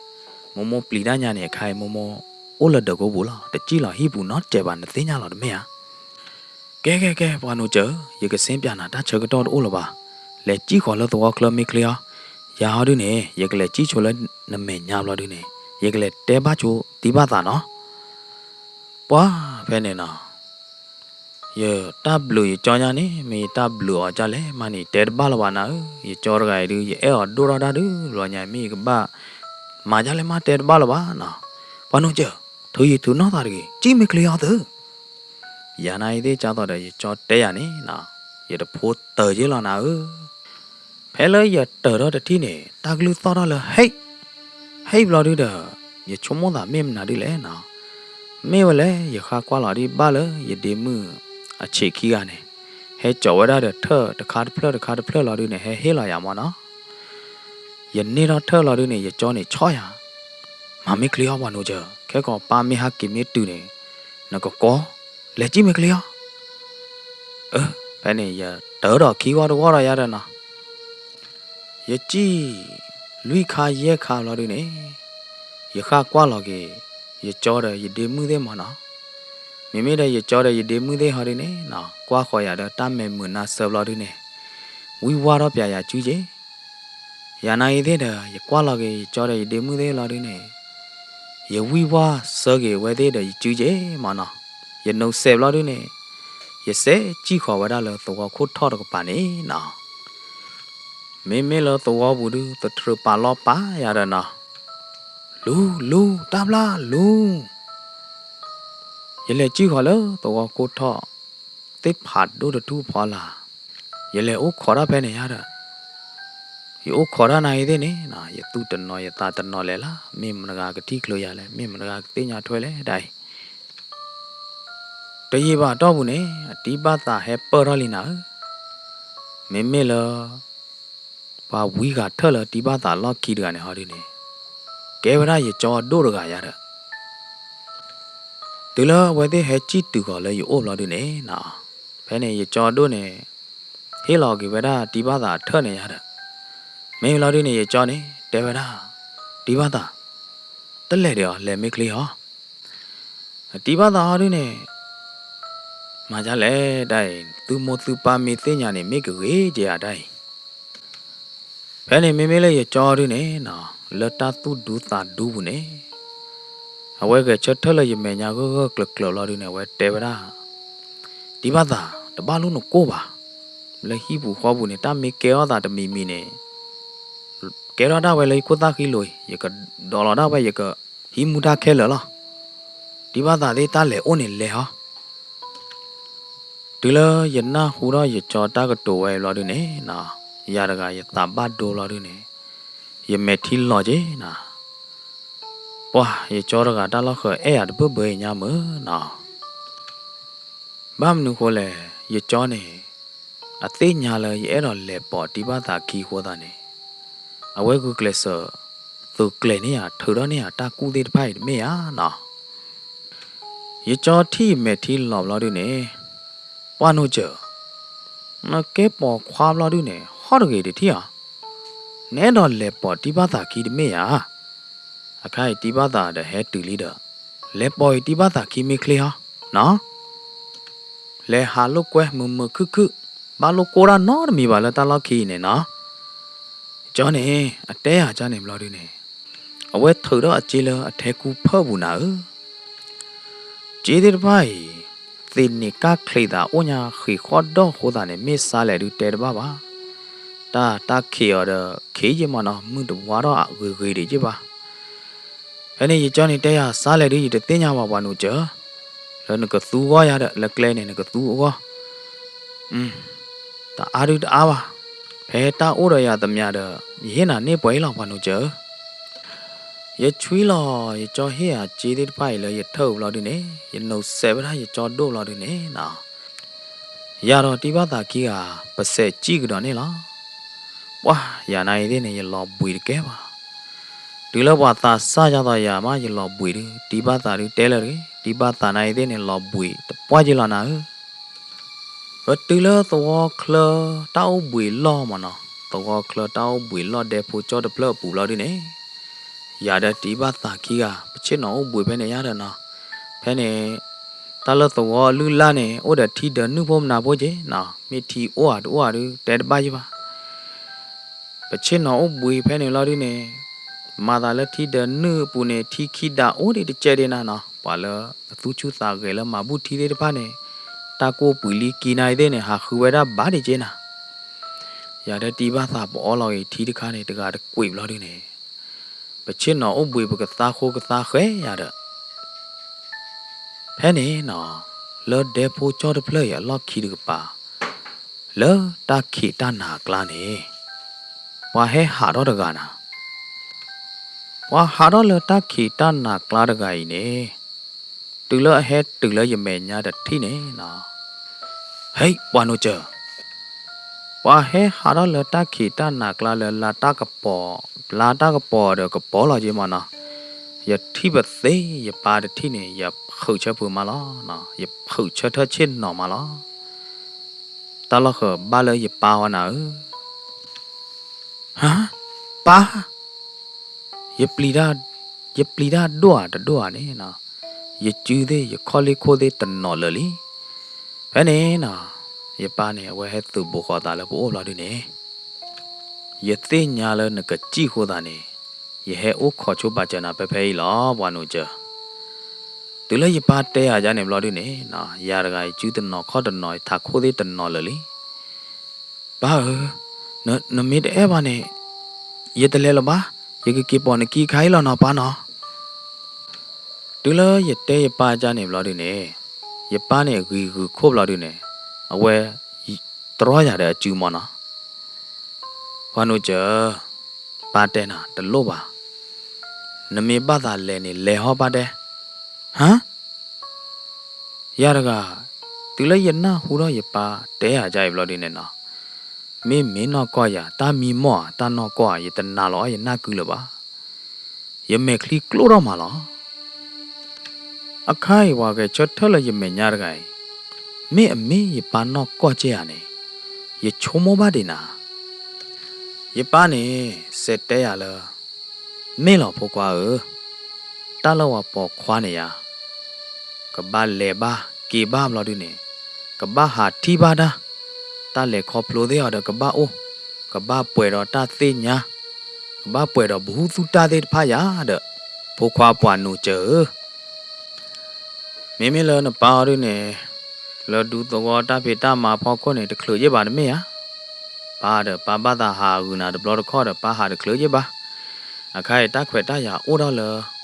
မိၢ်မိၢ်ပျံၤတၢ်ညါန့ၣ် အခါအံၤမိၢ်မိၢ် အိၣ်လၢဒၢးကိပူၤလီၤ. တစံၣ်လီၤဟံၣ်ပူၤနီတစဲးဘၣ် နသ့ၣ်ညါလီၤတမ့ၢ်ဧါ. ကဲကဲကဲ ပှၤနိးစၢၤဧၢ, ယကစ့ပၠးနၤတၢ်ဆၢကတီၢ်တအိၣ်လၢၤဘၣ်. လဲၤစံၣ်ဃီၤလၢသဝီချၢမ့ၢ်ချ့အီၤ. ယၤဟီဒုန့ၣ် ယကလဲၤစံၣ်ဆိလၢနမဲာ်ညါဘျီဒုန့ၣ် ယကလဲၤတဲဘၣ်ဆိတံၢ်ဘၣ်သးနီၤ. ပှၢ်ဖဲန့ၣ်နီၤ ယတၢ်ဘျုးယကၠီညါန့ၣ် မ့ၢ်ယတၢ်ဘျုးအီၤဒ်လဲၣ်မးန့ၣ် တဲတဘၣ်လၢၤဘၣ်နၤဧၢ, ယကၠီတဂၤအံၤဒု ယအဲၣ်အီၤဒိၣ်ထီၣ်တၢ်ဒု လီၤညါ မ့ၢ်ယကဘၣ်မၤဒ်လဲၣ်မး တဲတဘၣ်လၢၤဘၣ်နီၤ. ပှၤနိကၢၢ်, ထုးယံၤထုးနီၢ်သးတဂ့ၤ, စံၣ်မ့ၢ်ချ့အီၤသု. ယၤနၤအံၤသ့ၣ်ကၢ်သိးဒီး ယကၠီတဲယၤန့ၣ်နီၤ ယတဖိတၢၢ်က့လီၤနၤဧၢ. ဖဲလၢယတၢၢ်ထီၣ်တထံၣ်န့ၣ် တၢ်ကလုၢ်သီၣ်ထီၣ်လၢ ဟ့ၣ် ဟ့ၣ်ဘျီဒုဒီး ယဆိကမိၣ်သးမ့ၢ်မနုၤဒ်လဲၣ်နီၤ. မ့ၢ်ဝဲလဲၣ် ယဃၣ်ကွၢ်လီၤဒံးဘၣ်လၢ ယဒ့မုၣ်အဆံးခံဂၤန့ၣ် ဟဲစိာ်ဝဲဒၣ်ဒီးထၢၣ်တခါတဖျၢၣ်တခါတဖျၢၣ်လီၤဒုန့ၣ် ဟဲဟ့ၣ်လီၤယၤမးနီၤ. ယန့ၢ်ထီၣ်ထၢၣ်လီၤဒုန့ၣ် ယကၠီန့ၣ်ဆီၣ်ယၤ, မၤမ့ၢ်ချ့အီၤပှၤနိကၢၢ်, ခဲကီးပၢ်မ့ၢ်ဟးက့ၤမ့ၢ်တုၤန့ၣ် နကကိး, လဲၤစံၣ်မ့ၢ်ချ့အီၤ. အၢ ဖဲန့ၣ်ယတၢၢ်ဒီးခံဂီၢ်တဂီၢ်ဒီးယၤဒီးနီၤ ယစံၣ်လွံၢ်ခါယဲၢ်ခါဘျီဒုန့ၣ် ယဃၣ်ကွၢ်လီၤက့ၤ ယကၠီဒီးယဒ့မုၣ်သ့ၣ်မးနီၤ. မ့မ့ၢ်ဒီးယကၠီဒီးယဒ့မုၣ်သ့ၣ်ဟီဒုန့ၣ်နီၤ ကွၢ်ဃီၤယၤဒီးတၢ်မဲာ်မုာ်နါစၢၤဘျီဒုန့ၣ် ဝံၢ်ဝါထီၣ်ပၠးယၤစုက့ၤ. ယၤနၤအံၤသ့ၣ်ဒီး ယကွၢ်လီၤက့ၤယကၠီဒီးယဒ့မုၣ်သ့ၣ်လီၤဒုန့ၣ် ယဝံၢ်ဝါဆၢက့ၤဝဲသ့ၣ်ဒီးယစုက့ၤမးနီၤ. ယနိးစဲးဘျီဒုန့ၣ် ယစဲးစံၣ်ဃီၤဝဲဒၣ်လၢသဝီခိၣ်ထီၣ်တကပၤန့ၣ်နီၤ. မ့မ့ၢ်လၢသဝီပူၤဒု သထြၢးပာ်လီၤပာ်ယၤဒီးနီၤ လူၤ လူၤ တၢ်ဘျါလူၤ. ယလဲၤစံၣ်ဃီၤလၢသဝီခိၣ်ထီၣ် သ့ၣ်ဖးဒိၣ်တထူၣ်ဖီလာ်, ယလဲၤအိၣ်ခိးတၢ်ဖဲန့ၣ်ယါဒီး ယအိၣ်ခိးတၢ်နၤအံၤသ့ၣ်န့ၣ်နီၤ ယသူၣ်တနီၤယသးတနီၤလဲၣ်လၢ မ့ၢ်မတဂၤကထံၣ်ချုးယၤလဲၣ် မ့ၢ်မတဂၤကသ့ၣ်ညါထွဲလဲၣ်ဒ်အံၤ တယံာ်ဘၣ်တီၢ်ပူၤန့ၣ် အတံၢ်ဘၣ်သးဟဲပၢၢ်ထီၣ်လံနၤဧၢ. မ့မ့ၢ်လၢ ပှၤဝံဂၤထၢၣ်လၢတံၢ်ဘၣ်သးလီၢ်ခံတဂၤန့ၣ်ဟီဒုန့ၣ် ကဲဝဲဒၣ်ယကၠီအဒိၣ်တဂၤယါဒီး တုၤလၢအဝဲသ့ၣ်ဟဲစံၣ်တုၤဃီၤလၢယအိၣ်ဘျီဒုန့ၣ်နီၤ ဖဲန့ၣ်ယကၠီအဒိၣ်န့ၣ် ဟ့ၣ်လီၤက့ၤဝဲဒၣ်တံၢ်ဘၣ်သးအထၢၣ်န့ၣ်ယါဒီး မ့ၢ်ဘျီဒုန့ၣ် ယကၠီန့ၣ် တဲဝဲဒၣ် တံၢ်ဘၣ်သး တလဲၤဒံးအီၤ လဲၤမ့ၢ်ချ့အီၤ. တံၢ်ဘၣ်သးဟီဒုန့ၣ် မၤဒ်လဲၣ်ဒ်အံၤ သုမိၢ်သုပၢ်မ့ၢ်သ့ၣ်ညါန့ၣ် မ့ၢ်ကဂ့ၤက့ၤဧါဒ်အံၤ. ဖဲန့ၣ်မ့မ့ၢ်လၢယကၠီဒုန့ၣ်နီၤ လၢတၢ်သူၣ်ဒူသးဒူပူၤန့ၣ် အဝဲဂဲၤဆၢထၢၣ်လၢယမဲာ်ညါဂၢၢ်ဂၢၢ်ကျၢၤကျၢၤလီၤဒုန့ၣ် အဝဲတဲဝဲဒၣ် တံၢ်ဘၣ်သး တဘၣ်လိၣ်နကိၢ်ဘၣ်. လၢဟံၣ်ပူၤဃီပူၤန့ၣ် တၢ်မ့ၢ်ကဲထီၣ်သးတမံၤမံၤန့ၣ် ကဲထီၣ်ဒၣ်ဝဲလၢယခိၣ်သၣ်ဃံလိၤအံၤ ယကဒီးလီၤဒၣ်ဝဲ ယကဟံးမူဒါခဲလၢာ်လီၤ. တံၢ်ဘၣ်သးသ့ၣ်တၢ်လဲၤအိၣ်န့ၣ်လဲၤဟီ တုၤလၢယနၢ်ဟူထီၣ်ယကၠီတၢ်ကတိၤဝဲအံၤဘျီဒုန့ၣ်နီၤ ယၤတဂၤယသးဘၣ်ဒိဘျီဒုန့ၣ် ယမဲာ်ထံလီၤက့ၤနီၤ ပှၤယကၠီတဂၤတၢ်လီၢ်ဃၢၤအဲၣ်ယၤတဘၢၣ်ဘၢအံၤညါမုၢ်နီၤ. ဘၣ်မနုၤဃိလဲၣ် ယကၠီန့ၣ် အသ့ၣ်ညါလၢယအဲၣ်ဒိးလဲၤပိာ်တံၢ်ဘၣ်သးခံအဃိသတးန့ၣ် အဝဲဂုာ်ကျဲးစၢး သုးကျဲၤန့ၢ်ယၤ ထုးထီၣ်န့ၢ်ယၤတၢ်ကူၣ်သ့ၣ်တဖၣ်အံၤတမ့ၢ်ဧါနီၤ. ယကၠီထံၣ်ယမဲာ်ထံလီၤဘျီဒုန့ၣ် ပှၢ်နိကၢၢ် နကဲပိာ်ခွါဘျီဒုန့ၣ် ဟီၣ်တဂ့ၤတထံၣ်ဧါ. နအဲၣ်ဒိးလဲၤပိာ်တံၢ်ဘၣ်သးခံတမ့ၢ်ဧါ. အခါအံၤတံၢ်ဘၣ်သးဒီးဟဲတုၤလံဒီး လဲၤပိာ်အံၤတံၢ်ဘၣ်သးခံမ့ၢ်ချ့ဟီနီၤ လဲၤဟးလိာ်ကွဲမုာ်မုာ်ခုၣ်ခုၣ် ဘၣ်လိာ်ကိၢ်တၢ်နီတမံၤဘၣ်လၢတၢ်လီၢ်ခံအံၤန့ၣ်နီၤ. ကၠီန့ၣ် အတဲယၤကၠီန့ၣ်ဘျီဒုန့ၣ် အဝဲထုးထီၣ်အစ့လၢအထဲကူဖၢၣ်ပူၤနၤဧၢ စ့သ့ၣ်တဖၣ်အံၤ သ့ၣ်န့ၣ်ကၢ်ချံးသးအိၣ်ညါဃံးဃီဒီၣ်အဃိသတးန့ၣ် မ့ၢ်စါလဲၣ်ဒုတဲတဘၣ်ဘၣ်. တၢ်တၢ်ခံးအီၤဒီး ခံးယ့ၢ်မးနီၤ မုၢ်တဝါထီၣ်ဂ့ၤဂ့ၤဒံးယ့ၢ်ဘၣ်. ဖဲန့ၣ်ယကၠီန့ၣ်တဲယၤစါလဲၣ်ဒု ယတသ့ၣ်ညါဘၣ်ပှၤနိကၠီ, လၢနကသူအဂီၢ်ယၤဒီး လၢကျဲန့ၣ် နကသူအဂီၢ် တအါဒုတအါဘၣ်. ဖဲတၢ်အိၣ်ဒီးယၤသမးဒီး ယဟ့ၣ်နၤန့ၢ်ပှဲၤအံၤလီၤပှၤနိကၠီဧၢ. ယဆွံလီၤ ယကၠီဟ့ၣ်ယၤစ့သ့ၣ်တဖၣ်အံၤလၢယထၢၣ်အူဘျီဒုန့ၣ် ယနိးစဲးဝဲဒၣ်ယကၠီဒိၣ်ဘျီဒုန့ၣ်နီၤ ယၤဒီးတံၢ်ဘၣ်သးခံဂၤ ပစဲးစံၣ်ကဒီးန့ၣ်လီၤ. ပှၢ်ယၤနၤအံၤသ့ၣ်န့ၣ် ယလီၤဘှံးတကဲဘၣ်. တုၤလၢပှၤသးစၢ်ယၤသိးယၤမး ယလီၤဘှံးဒု တံၢ်ဘၣ်သးဒုတဲလၢၤတဂ့ၤ, တံၢ်ဘၣ်သးနၤအံၤသ့ၣ်န့ၣ် လီၤဘှံးတပှၢ်က့လီၤနၤဧၢ. ပတုၤလၢသဝီချၢတၢ်အိၣ်ဘှံးလီၢ်မးနီၤ, သဝီချၢတၢ်အိၣ်ဘှံးလီၢ်ဒဲဖိကၠီတဖျၢၣ်အပူၤဘျီဒုန့ၣ် ယၤဒီးတံၢ်ဘၣ်သးခံဂၤ ပဆ့ၣ်နီၤအိၣ်ဘှံးဖဲန့ၣ်ယါဒီးနီၤ. ဖဲန့ၣ် တၢ်လၢသဝီအလုၢ်အလၢ်န့ၣ် အိၣ်ဒီးထံဒၢနုၢ်ဖိမနၤဖိက့နီၤ, မ့ၢ်ထံအိၣ်ဧါတအိၣ်ဧါဒု တဲတဘၣ်ယ့ၢ်ဘၣ်. ပဆ့ၣ်နီၤအိၣ်ဘှံးဖဲန့ၣ်လီၤဒုန့ၣ်, မၤသးလၢထံဒၢးနုၢ်အပူၤန့ၣ် ထံခံဒါအိၣ်ဒံးတကဲဒံးနၤနီၤ, ပှၤလၢအသူၣ်ဆူၣ်သးဂဲၤလၢမၤဘူၣ်ထံသ့ၣ်တဖၣ်န့ၣ်, တၢ်ကိၢ်ပှံၤလံကံနၤအံၤသ့ၣ်န့ၣ် ဟးဃုဝဲဒၣ်ဘၣ်ဒံးက့နၤ, ယၤဒၣ်တံၢ်ဘၣ်သးပအီလီၤဂ့ၤထံတခါန့ၣ် တဂၤတကွံာ်ဘျီဒုန့ၣ်, ပဆ့ၣ်နီၤအိၣ်ဘှံးပကသါဃိကသါဃဲယၤဒီး ဖဲန့ၣ်နီၤ, လၢဒဲဖိကၠီၣ်တဖျၢၣ်အံၤအလီၢ်ခံတကပၤ, လၢတၢ်ခံးတၢ်နၤအကျါန့ၣ်, ပှၤဟဲဟးထီၣ်တဂၤနၤ, ပှၤဟးထီၣ်လၢတၢ်ခံးတၢ်နၤကျါတဂၤအံၤန့ၣ်, တုၤလၢအဟဲတုၤလၢယမဲာ်ညါတထံၣ်န့ၣ်နီၤ, ဟဲ ပှၤနိစၢၤ ပှၤဟဲဟးထီၣ်လၢတၢ်ခံးတၢ်နၤကျါလၢလါတၢ်ကပီၤ, လါတၢ်ကပီၤဒီးကပီၤလီၤက့မးနီၤ, ယထံၣ်ပသ့ယပၢ်တထံၣ်န့ၣ် ယဖုးဆၢဖုးမးလီၤ, ယဖုးဆၢထၢၣ်ဆ့ၣ်နီၤမးလီၤ, တၢ်လီၢ်ဃၢၤဘၣ်လၢယပၢ်ဝဲနၤဧၢ, ဟါ, ပၢ် ယပျံၤတၢ်, ယပျံၤတၢ်ဒိၣ်ဧါတဒိၣ်ဧါန့ၣ်, ယစုသ့ၣ်ယခီၣ်လ့ၢ်ခိၣ်သ့ၣ်တနီၤလၢာ်လံ, ဖဲန့ၣ်နီၤ, ယပၢ်န့ၣ် အဝဲဟဲသုးဘူးဃီၤသးလၢပအိၣ်ဘျီဒုန့ၣ်, ယသ့ၣ်ညါလၢနကစံၣ်ဃိသးန့ၣ်, ယဟဲအိၣ်ခိးဆိပာ်စၢၤနၤဖဲဖဲအံၤလီၤ ပှၤနိစၢၤ, တုၤလၢယပၢ်တဲယၤဒ်န့ၣ်ဘျီဒုန့ၣ်, ယၤတဂၤယစုတနီၤခီၣ်တနီၤ ယထးခိၣ်သ့ၣ်တနီၤလၢာ်လံ ပၢ်ဧၢ, နမ့ၢ်တအဲၣ်ဘၣ်န့ၣ်, ယတလဲၤလၢၤဘၣ်, ယကက့ၤပိာ်နခံခါအံၤလီၤနီၤပၢ်နီၤ, တုၤလၢယတဲယပၢ်ဒ်န့ၣ်ဘျီဒုန့ၣ်, ယပၢ်န့ၣ်ဂံၤဂုာ်ခိၣ်ဘျီဒုန့ၣ်, အဝဲတြီယၤဒီးအစုမးနီၤ, ပှၤနိစၢၤ, ပၢ်တဲနၤတလိၣ်ဘၣ်, နမ့ၢ်ဘၣ်သးလဲၤန့ၣ် လဲၤဟီၣ်ပၢ်တဲ, ဟါ ယၤတဂၤ, တုၤလၢယနၢ်ဟူထီၣ်ယပၢ်တဲယၤဒ်အံၤဘျီဒုန့ၣ်နီၤ, မ့မ့ၢ်နီၢ်ကီၢ်ယၤ တၢ်မံမီၢ်ဧါ တၢ်နီၢ်ကီၢ်ဧါ ယတနာ်လီၤအီၣ်ယနၢ်ကုလၢၤဘၣ်, ယမဲာ်ချံကျိၣ်ထီၣ်မးလီၤ, အခါအံၤပှၤဂဲၤဆၢထၢၣ်လၢယမဲာ်ညါတဂၤအံၤ, မ့ၢ်အမ့ၢ်ယပၢ်နီၢ်ကီၢ်ကဲဧါန့ၣ်, ယဆိကမိၣ်ဘၣ်ဒံးနၤ ယပၢ်န့ၣ် စဲးတဲယၤလၢ, မ့ၢ်လီၤဖိခွါဧၢ, တၢ်လၢပှၤပိာ်ခွါန့ၣ်ယါ, ကဘၣ်လဲၤဘၣ်က့ၤဘၣ်ဘျီဒုန့ၣ်, ကဘၣ်ဟးထံၣ်ဘၣ်တၢ်, တၢ်လဲၤခီဖျိသ့ၣ်အီၤဒီးကဘၣ်အိၣ်, ကဘၣ်ပှဲၤဒီးတၢ်သ့ၣ်ညါ, ကဘၣ်ပှဲၤဒီးပဟူသူၣ်တၢ်သ့ၣ်တဖၣ်ယၤဒီး, ဖိခွါပှၤနိစၢၤဧၢ မ့မ့ၢ်လၢနပၢ်အီၤဒုန့ၣ်, လၢဒူသဝီတၢ်ဖံးတၢ်မၤဖီခိၣ်န့ၣ် တချုးယ့ၢ်ဘၣ်တမ့ၢ်ဧါ, ပၢ်ဒီးပၢ်ဘၣ်သးဟးဂုာ်နၤတဘျီတခီၣ်ဒီး ပၢ်ဟးတချုးယ့ၢ်ဘၣ်, အခါအံၤတၢ်ခွဲးတၢ်ယာ်အိၣ်ထီၣ်လၢ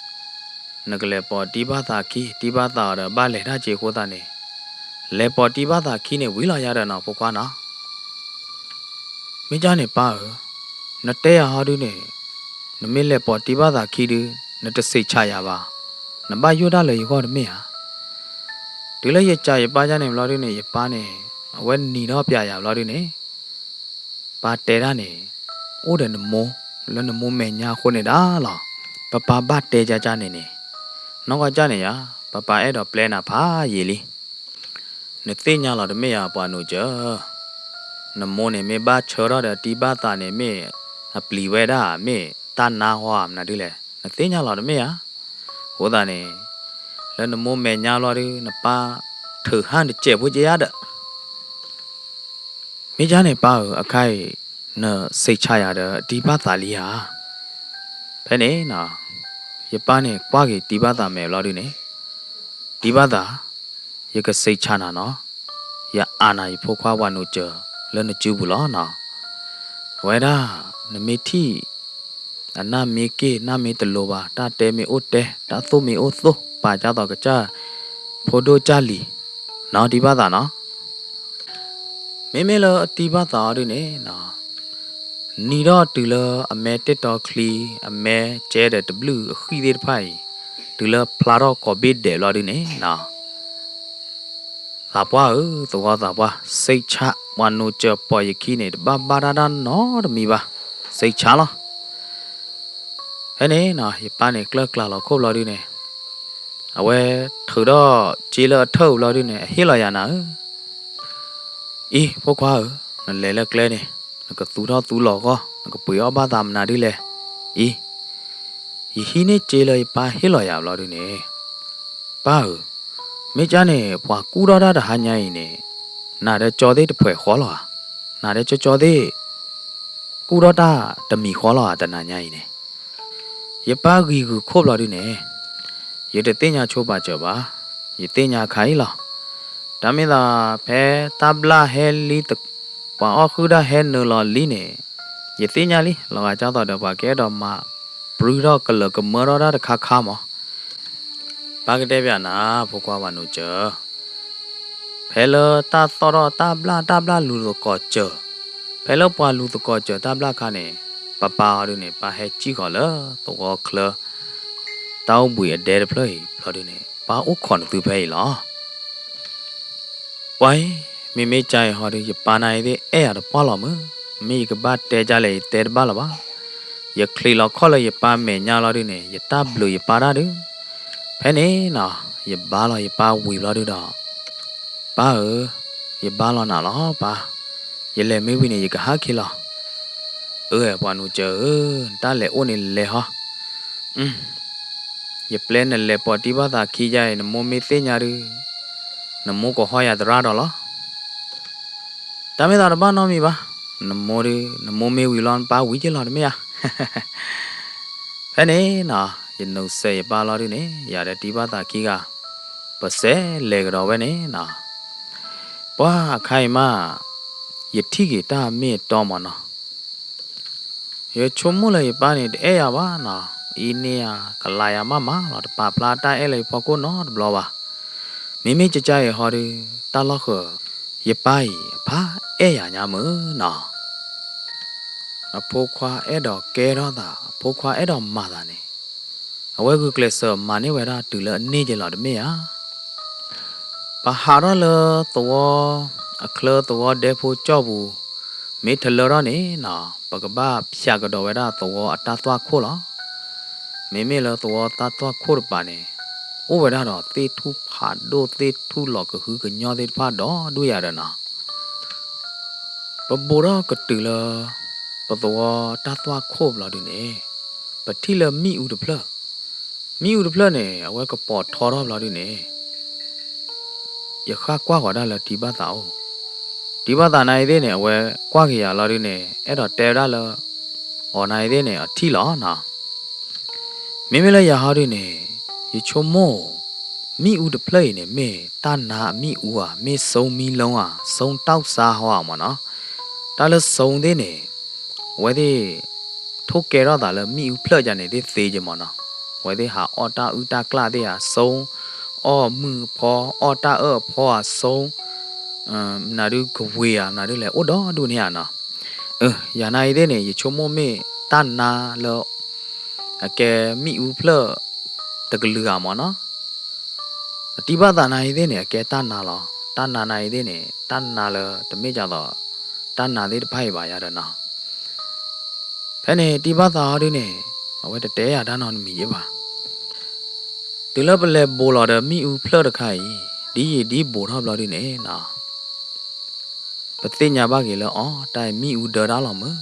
နကလဲၤပိာ်တံၢ်ဘၣ်သးခံ တံၢ်ဘၣ်သးအီၤဒီးဘၣ်လဲၤတၢ်က့ၤအဃိသတးန့ၣ်, လဲၤပိာ်တံၢ်ဘၣ်သးခံန့ၣ်ဝံၤလီၤယၤဒီးနီၤ ဖိခွါနီၤ မ့ၢ်ကၢ်န့ၣ်ပၢ်ဧၢ, နတဲယၤဟီဒုန့ၣ်, နမ့ၢ်လဲၤပိာ်တံၢ်ဘၣ်သးခံဒု, နတစံးဆးယၤဘၣ်, နဘၣ်ယိၣ်တၢ်လၢယဂီၢ်တမ့ၢ်ဧါ. တုၤလၢယစံးယပၢ်ကၢ်န့ၣ်ဘျီဒုန့ၣ် ယပၢ်န့ၣ်, အဝဲနံၤထီၣ်ပျဲယၤဘျီဒုန့ၣ်, ပၢ်တဲဒၣ်န့ၣ်, အိၣ်ဒီးနမိၢ်, လၢနမိၢ်မဲာ်ညါအဃိန့ၣ်ဒၣ်လီၤ. ပပၢ်ဘၣ်တဲကၢ်ကၢ်န့ၣ်န့ၣ်, နီၢ်ကီၢ်ကၢ်န့ၣ်ယါ, ပပၢ်အဲၣ်ဒိးပျဲနၤဖးယံာ်လံ. နသ့ၣ်ညါလီၤတမ့ၢ်ဧါ ပှၤနိးစၢၤ, နမိၢ်န့ၣ်မ့ၢ်ဘၣ်ဆၢထီၣ်ဒီးတံၢ်ဘၣ်သးန့ၣ် မ့ၢ်အပျံၤဝဲဒၣ် မ့ၢ်တၢ်နါဟီဧါ မနုၤဒ်လဲၣ် နသ့ၣ်ညါလီၤတမ့ၢ်ဧါ. အဃိသတးန့ၣ်, လၢနမိၢ်မဲာ်ညါလီၤဒု နပၢ်ထုးဟၣ်နစဲးဖိက့ယါဒီး မ့ၢ်ကၢ်န့ၣ်ပၢ်ဧၢ အခါအံၤ နစံးဆးယၤဒီးတံၢ်ဘၣ်သးလံဧါ. ဖဲန့ၣ်, ယပၢ်န့ၣ်ကွၢ်က့ၤတံၢ်ဘၣ်သးမဲာ်ဘျီဒုန့ၣ်, တံၢ်ဘၣ်သး, ယကစံးဆးနၤနီၤ, ယအးနၤယဖိခွါပှၤနိးစၢၤလၢနစုပူၤလီၤနီၤ. အဝဲဒၣ်, နမ့ၢ်ထံၣ် အနၢ်မ့ၢ်က့ၢ် နၢ်မ့ၢ်တလိၤဘၣ် တၢ်တဲမ့ၢ်အိၣ်တဲ တၢ်သိၣ်မ့ၢ်အိၣ်သိၣ် ပာ်ကၢ်သိးကစၢ် ဖိဒိၣ်ကၢ်လံၤ, နီၤတံၢ်ဘၣ်သးနီၤ. မ့မ့ၢ်လၢအတံၢ်ဘၣ်သးအီၤဒုန့ၣ်, နံၤထီၣ်တုၤလၢအမဲတ့ၢ်တီချံ အမဲကဲဒီးတဘျုးအဃံၣ်သ့ၣ်တဖၣ်အံၤ, တုၤလၢဖျါထီၣ်ကိးဘ့ၣ်ဒဲးဘျီဒုန့ၣ် သးပှၢ်ဧၢ သဝီသးပှၢ် စံးဆး ပှၤနိးစၢၤပိာ်ယခံန့ၣ် တဘၣ်ဘၣ်တၢ်တၢ်နီတမံၤဘၣ်, စံးဆးလီၤ. ဖဲန့ၣ် ယပၢ်န့ၣ်ကျၢ်ကျါလီၤခိၣ်ဘျီဒုန့ၣ်, အဝဲထုးထီၣ်စ့လၢအထၢၣ်ဘျီဒုန့ၣ် အဟ့ၣ်လီၤယၤနၤဧၢ. အံၤ ဖိခွါဧၢ, နလဲၤလၢကျဲန့ၣ်, နကသူထီၣ်သူလီၤဂီၢ် နကပှ့ၤအီၣ်ဘၣ်သးမနုၤဒ်လဲၣ်. အံၤ ယဟံးန့ၢ်စ့လၢယပၢ်ဟ့ၣ်လီၤယၤဘျီဒုန့ၣ်, ပၢ်ဧၢ, မ့ၢ်ကၢ်န့ၣ် ပှၤကူၣ်ထီၣ်တၢ်တဟါညါအံၤန့ၣ်, နၤဒီးကၠီသ့ၣ်တဖှဲးဃီလီၤဧါ. နၤဒီးကၠီကၠီသ့ၣ် ကူၣ်ထီၣ်တၢ်တမံၤဃီလီၤဧါ တနၤညါအံၤန့ၣ်. ယပၢ်ဂံၤဂုာ်ခိၣ်ဘျီဒုန့ၣ် ယတသ့ၣ်ညါဆိပာ်စၢၤဘၣ်, ယသ့ၣ်ညါခါအံၤလီၤ. တၢ်မ့ၢ်သးဖဲတၢ်ဘျၣ်ဟဲလံ ပှၤအီၣ်ဃုာ်တၢ်ဟဲနုာ်လီၤလံန့ၣ် ယသ့ၣ်ညါလံ လီၤဂာ်ကၢ်သိးဒီး ပှၤကအဲၣ်ဒိးမၤပြူထီၣ်ကလၢာ်ကမၢထီၣ်တၢ်တခါခါမး. ပၢ်ကတဲပၠးနၤ ဖိခွါပှၤနိစၢၤ, ဖဲလၢတၢ်သီၣ်ထီၣ်တၢ်ဘျၣ် တၢ်ဘျၣ်လူၤသကိးစၢၤ, ဖဲလၢပှၤလူၤသကိးစၢၤတၢ်ဘျၣ်ခါန့ၣ် ပၢ်ပၢ်အီၤဒုန့ၣ် ပၢ်ဟဲစံၣ်ဃီၤလၢသဝီချၢ တၢ်အိၣ်ဘှံးအဒဲတဖျၢၣ်အံၤဘျီဒုန့ၣ် ပၢ်အိၣ်ခိးနသုဖဲအံၤလီၤ. ပှၤအံၤ, မ့မ့ၢ်ကါအံၤဟီဒု ယပၢ်နၤအံၤသ့ၣ်အဲၣ်ယၤတပှၢ်လီၤမုၢ်, မ့ၢ်ယကဘၣ်တဲကၢ်လဲၣ် ယတဲတဘၣ်လၢၤဘၣ်. ယချံးလီၤခီၣ်လၢယပၢ်မဲာ်ညါလီၤဒုန့ၣ် ယတၢ်ဘျုးယပၢ်တၢ်ဒု. ဖဲန့ၣ်နီၤ ယဘါလီၤယပၢ်ဝံၤဘျီဒုဒီး, ပၢ်ဧၢ, ယဘါလီၤနၤလီၤပၢ်, ယလဲၤမ့ၢ်ဝံၤန့ၣ် ယကဟးက့ၤလီၤ. အၢ ပှၤနိစၢၤဧၢ, နတၢ်လဲၤအိၣ်န့ၣ်လဲၤဟီ ယပျဲနလဲၤပိာ်တံၢ်ဘၣ်သးခံယါအံၤ နမိၢ်မ့ၢ်သ့ၣ်ညါဒု, နမိၢ်ကဟီၣ်ယၤသရၣ်ဒီးလီၤ. တၢ်မ့ၢ်သးတဘၣ်နီတမံၤဘၣ်, နမိၢ်ဒု, နမိၢ်မ့ၢ်ဝံၤလီၤ နပၢ်ဝံၤက့ၤလီၤတမ့ၢ်ဧါ. ဖဲန့ၣ်နီၤ ယနုာ်စဲးယပၢ်လီၤဒုန့ၣ် ယၤဒီးတံၢ်ဘၣ်သးခံဂၤ ပစဲးလဲၤကဒီးဝဲန့ၣ်နီၤ. ပှၤအခါအံၤမး ယထံၣ်က့ၤတၢ်မ့ၢ်အတီမးနီၤ. ယဆိကမိၣ်လၢယပၢ်န့ၣ် တအဲၣ်ယၤဘၣ်နီၤ, အံၤန့ၢ်ယၤကလၤယၤမးမးလီၤ, တပာ်ဖျါတၢ်အဲၣ်လၢယဖီခိၣ်နီတဘျီဘၣ်. မ့မ့ၢ်ကကါအံၤဟီဒု တၢ်လီၢ်ဃၢၤ ယပၢ်အံၤအဖးအဲၣ်ယၤညါမုၢ်နီၤ. အဖိခွါအဲၣ်ဒိးကဲထီၣ်သး အဖိခွါအဲၣ်ဒိးမၤသးန့ၣ် အဝဲဂုာ်ကျဲးစၢးမၤန့ၢ်ဝဲဒၣ်တုၤလၢအန့ၢ်က့ၤလီၤတမ့ၢ်ဧါ. ပဟးထီၣ်လၢသဝီ အချၢသဝီဒဲဖိကၠီၣ်ပူၤ မ့ၢ်တလၢထီၣ်န့ၣ်နီၤ ပကဘၣ်ဖျးကဒီးဝဲဒၣ်သဝီအတၢ်သွၣ်ခိၣ်လီၤ. မ့မ့ၢ်လၢသဝီတၢ်သွၣ်ခိၣ်တပၤန့ၣ် အိၣ်ဝဲဒၣ်ဒီးသ့ၣ်ထူၣ်ဖးဒိၣ် သ့ၣ်ထူၣ်လီၤကဟုကညီၢ်သ့ၣ်တဖၣ်ဒီဒူၣ်ယၤဒီးနီၤ. ပဘိးထီၣ်ကတုၤလၢ ပသဝီတၢ်သွၣ်ခိၣ်ဘျီဒုန့ၣ် ပထံၣ်လၢမ့ၣ်အူတဖျၢၣ်, မ့ၣ်အူတဖျၢၣ်န့ၣ် အဝဲကပီၤထီထီၣ်ဘျီဒုန့ၣ် ယဃၣ်ကွၢ်ဃီၤဒၣ်လၢတံၢ်ဘၣ်သးအိၣ်, တံၢ်ဘၣ်သးနၤအံၤသ့ၣ်န့ၣ် အဝဲကွၢ်က့ၤယၤလီၤဒုန့ၣ် အဲၣ်ဒိးတဲဝဲဒၣ်လၢ အီၤနၤအံၤသ့ၣ်န့ၣ် အထံၣ်လီၤနီၤ. မ့မ့ၢ်လၢယၤဟီဒုန့ၣ် ယဆိကမိၣ် မ့ၣ်အူတဖျၢၣ်အံၤန့ၣ် မ့ၢ်တၢ်နါအမ့ၣ်အူဧါ, မ့ၢ်စိမံလိဧါ, စိတောက်စားဟီဧါမ့ၢ်နီၤ. တၢ်လၢစိသ့ၣ်န့ၣ် အဝဲသ့ၣ် ထိၣ်ကဲထီၣ်သးလၢမ့ၣ်အူဖျၢၣ်ယါန့ၣ်သ့ၣ်သ့က့မ့ၢ်နီၤ. အဝဲသ့ၣ်ဟးအီၣ်တၢ်အုၣ်တၢ်ကျၣ်သ့ၣ်ဧါ, စိအီၣ်မုၢ်အဖီ အီၣ်တၢ်အၢၣ်အဖီဧါ, စိ မနုၤဒုကဝ့ၤဧါ, မနုၤဒုလဲၣ် အိၣ်ဒီဒူၣ်န့ၣ်ဧါနီၤ. ယၤနၤအံၤသ့ၣ်န့ၣ် ယဆိကမိၣ်မ့ၢ်တၢ်နါလၢ အကဲမ့ၣ်အူဖျၢၣ်တကလုာ်ဧါမ့ၢ်နီၤ. အတံၢ်ဘၣ်သးနၤအံၤသ့ၣ်န့ၣ် အကဲတၢ်နါလီၤ. တၢ်နါနၤအံၤသ့ၣ်န့ၣ် တၢ်နါလၢတမ့ၢ်ဒ်သိး တၢ်နါသ့ၣ်တဖၣ်အံၤဘၣ်ယါဒီးနီၤ. ဖဲန့ၣ်တံၢ်ဘၣ်သးဟီဒုန့ၣ် အဝဲတတဲယၤတၢ်နီတမံၤယဲဘၣ်. တုၤလၢပလဲၤဘိးလီၤဒီးမ့ၣ်အူဖျၢၣ်တခါအံၤ ဒ်ယံာ်ဒ်ဘိးထီၣ်ဘျီဒုန့ၣ်နီၤ ပသ့ၣ်ညါဘၣ်က့ၤလၢအီၤ တၢ်အံၤမ့ၣ်အူဒၢတၢ်လီၤမုၢ်.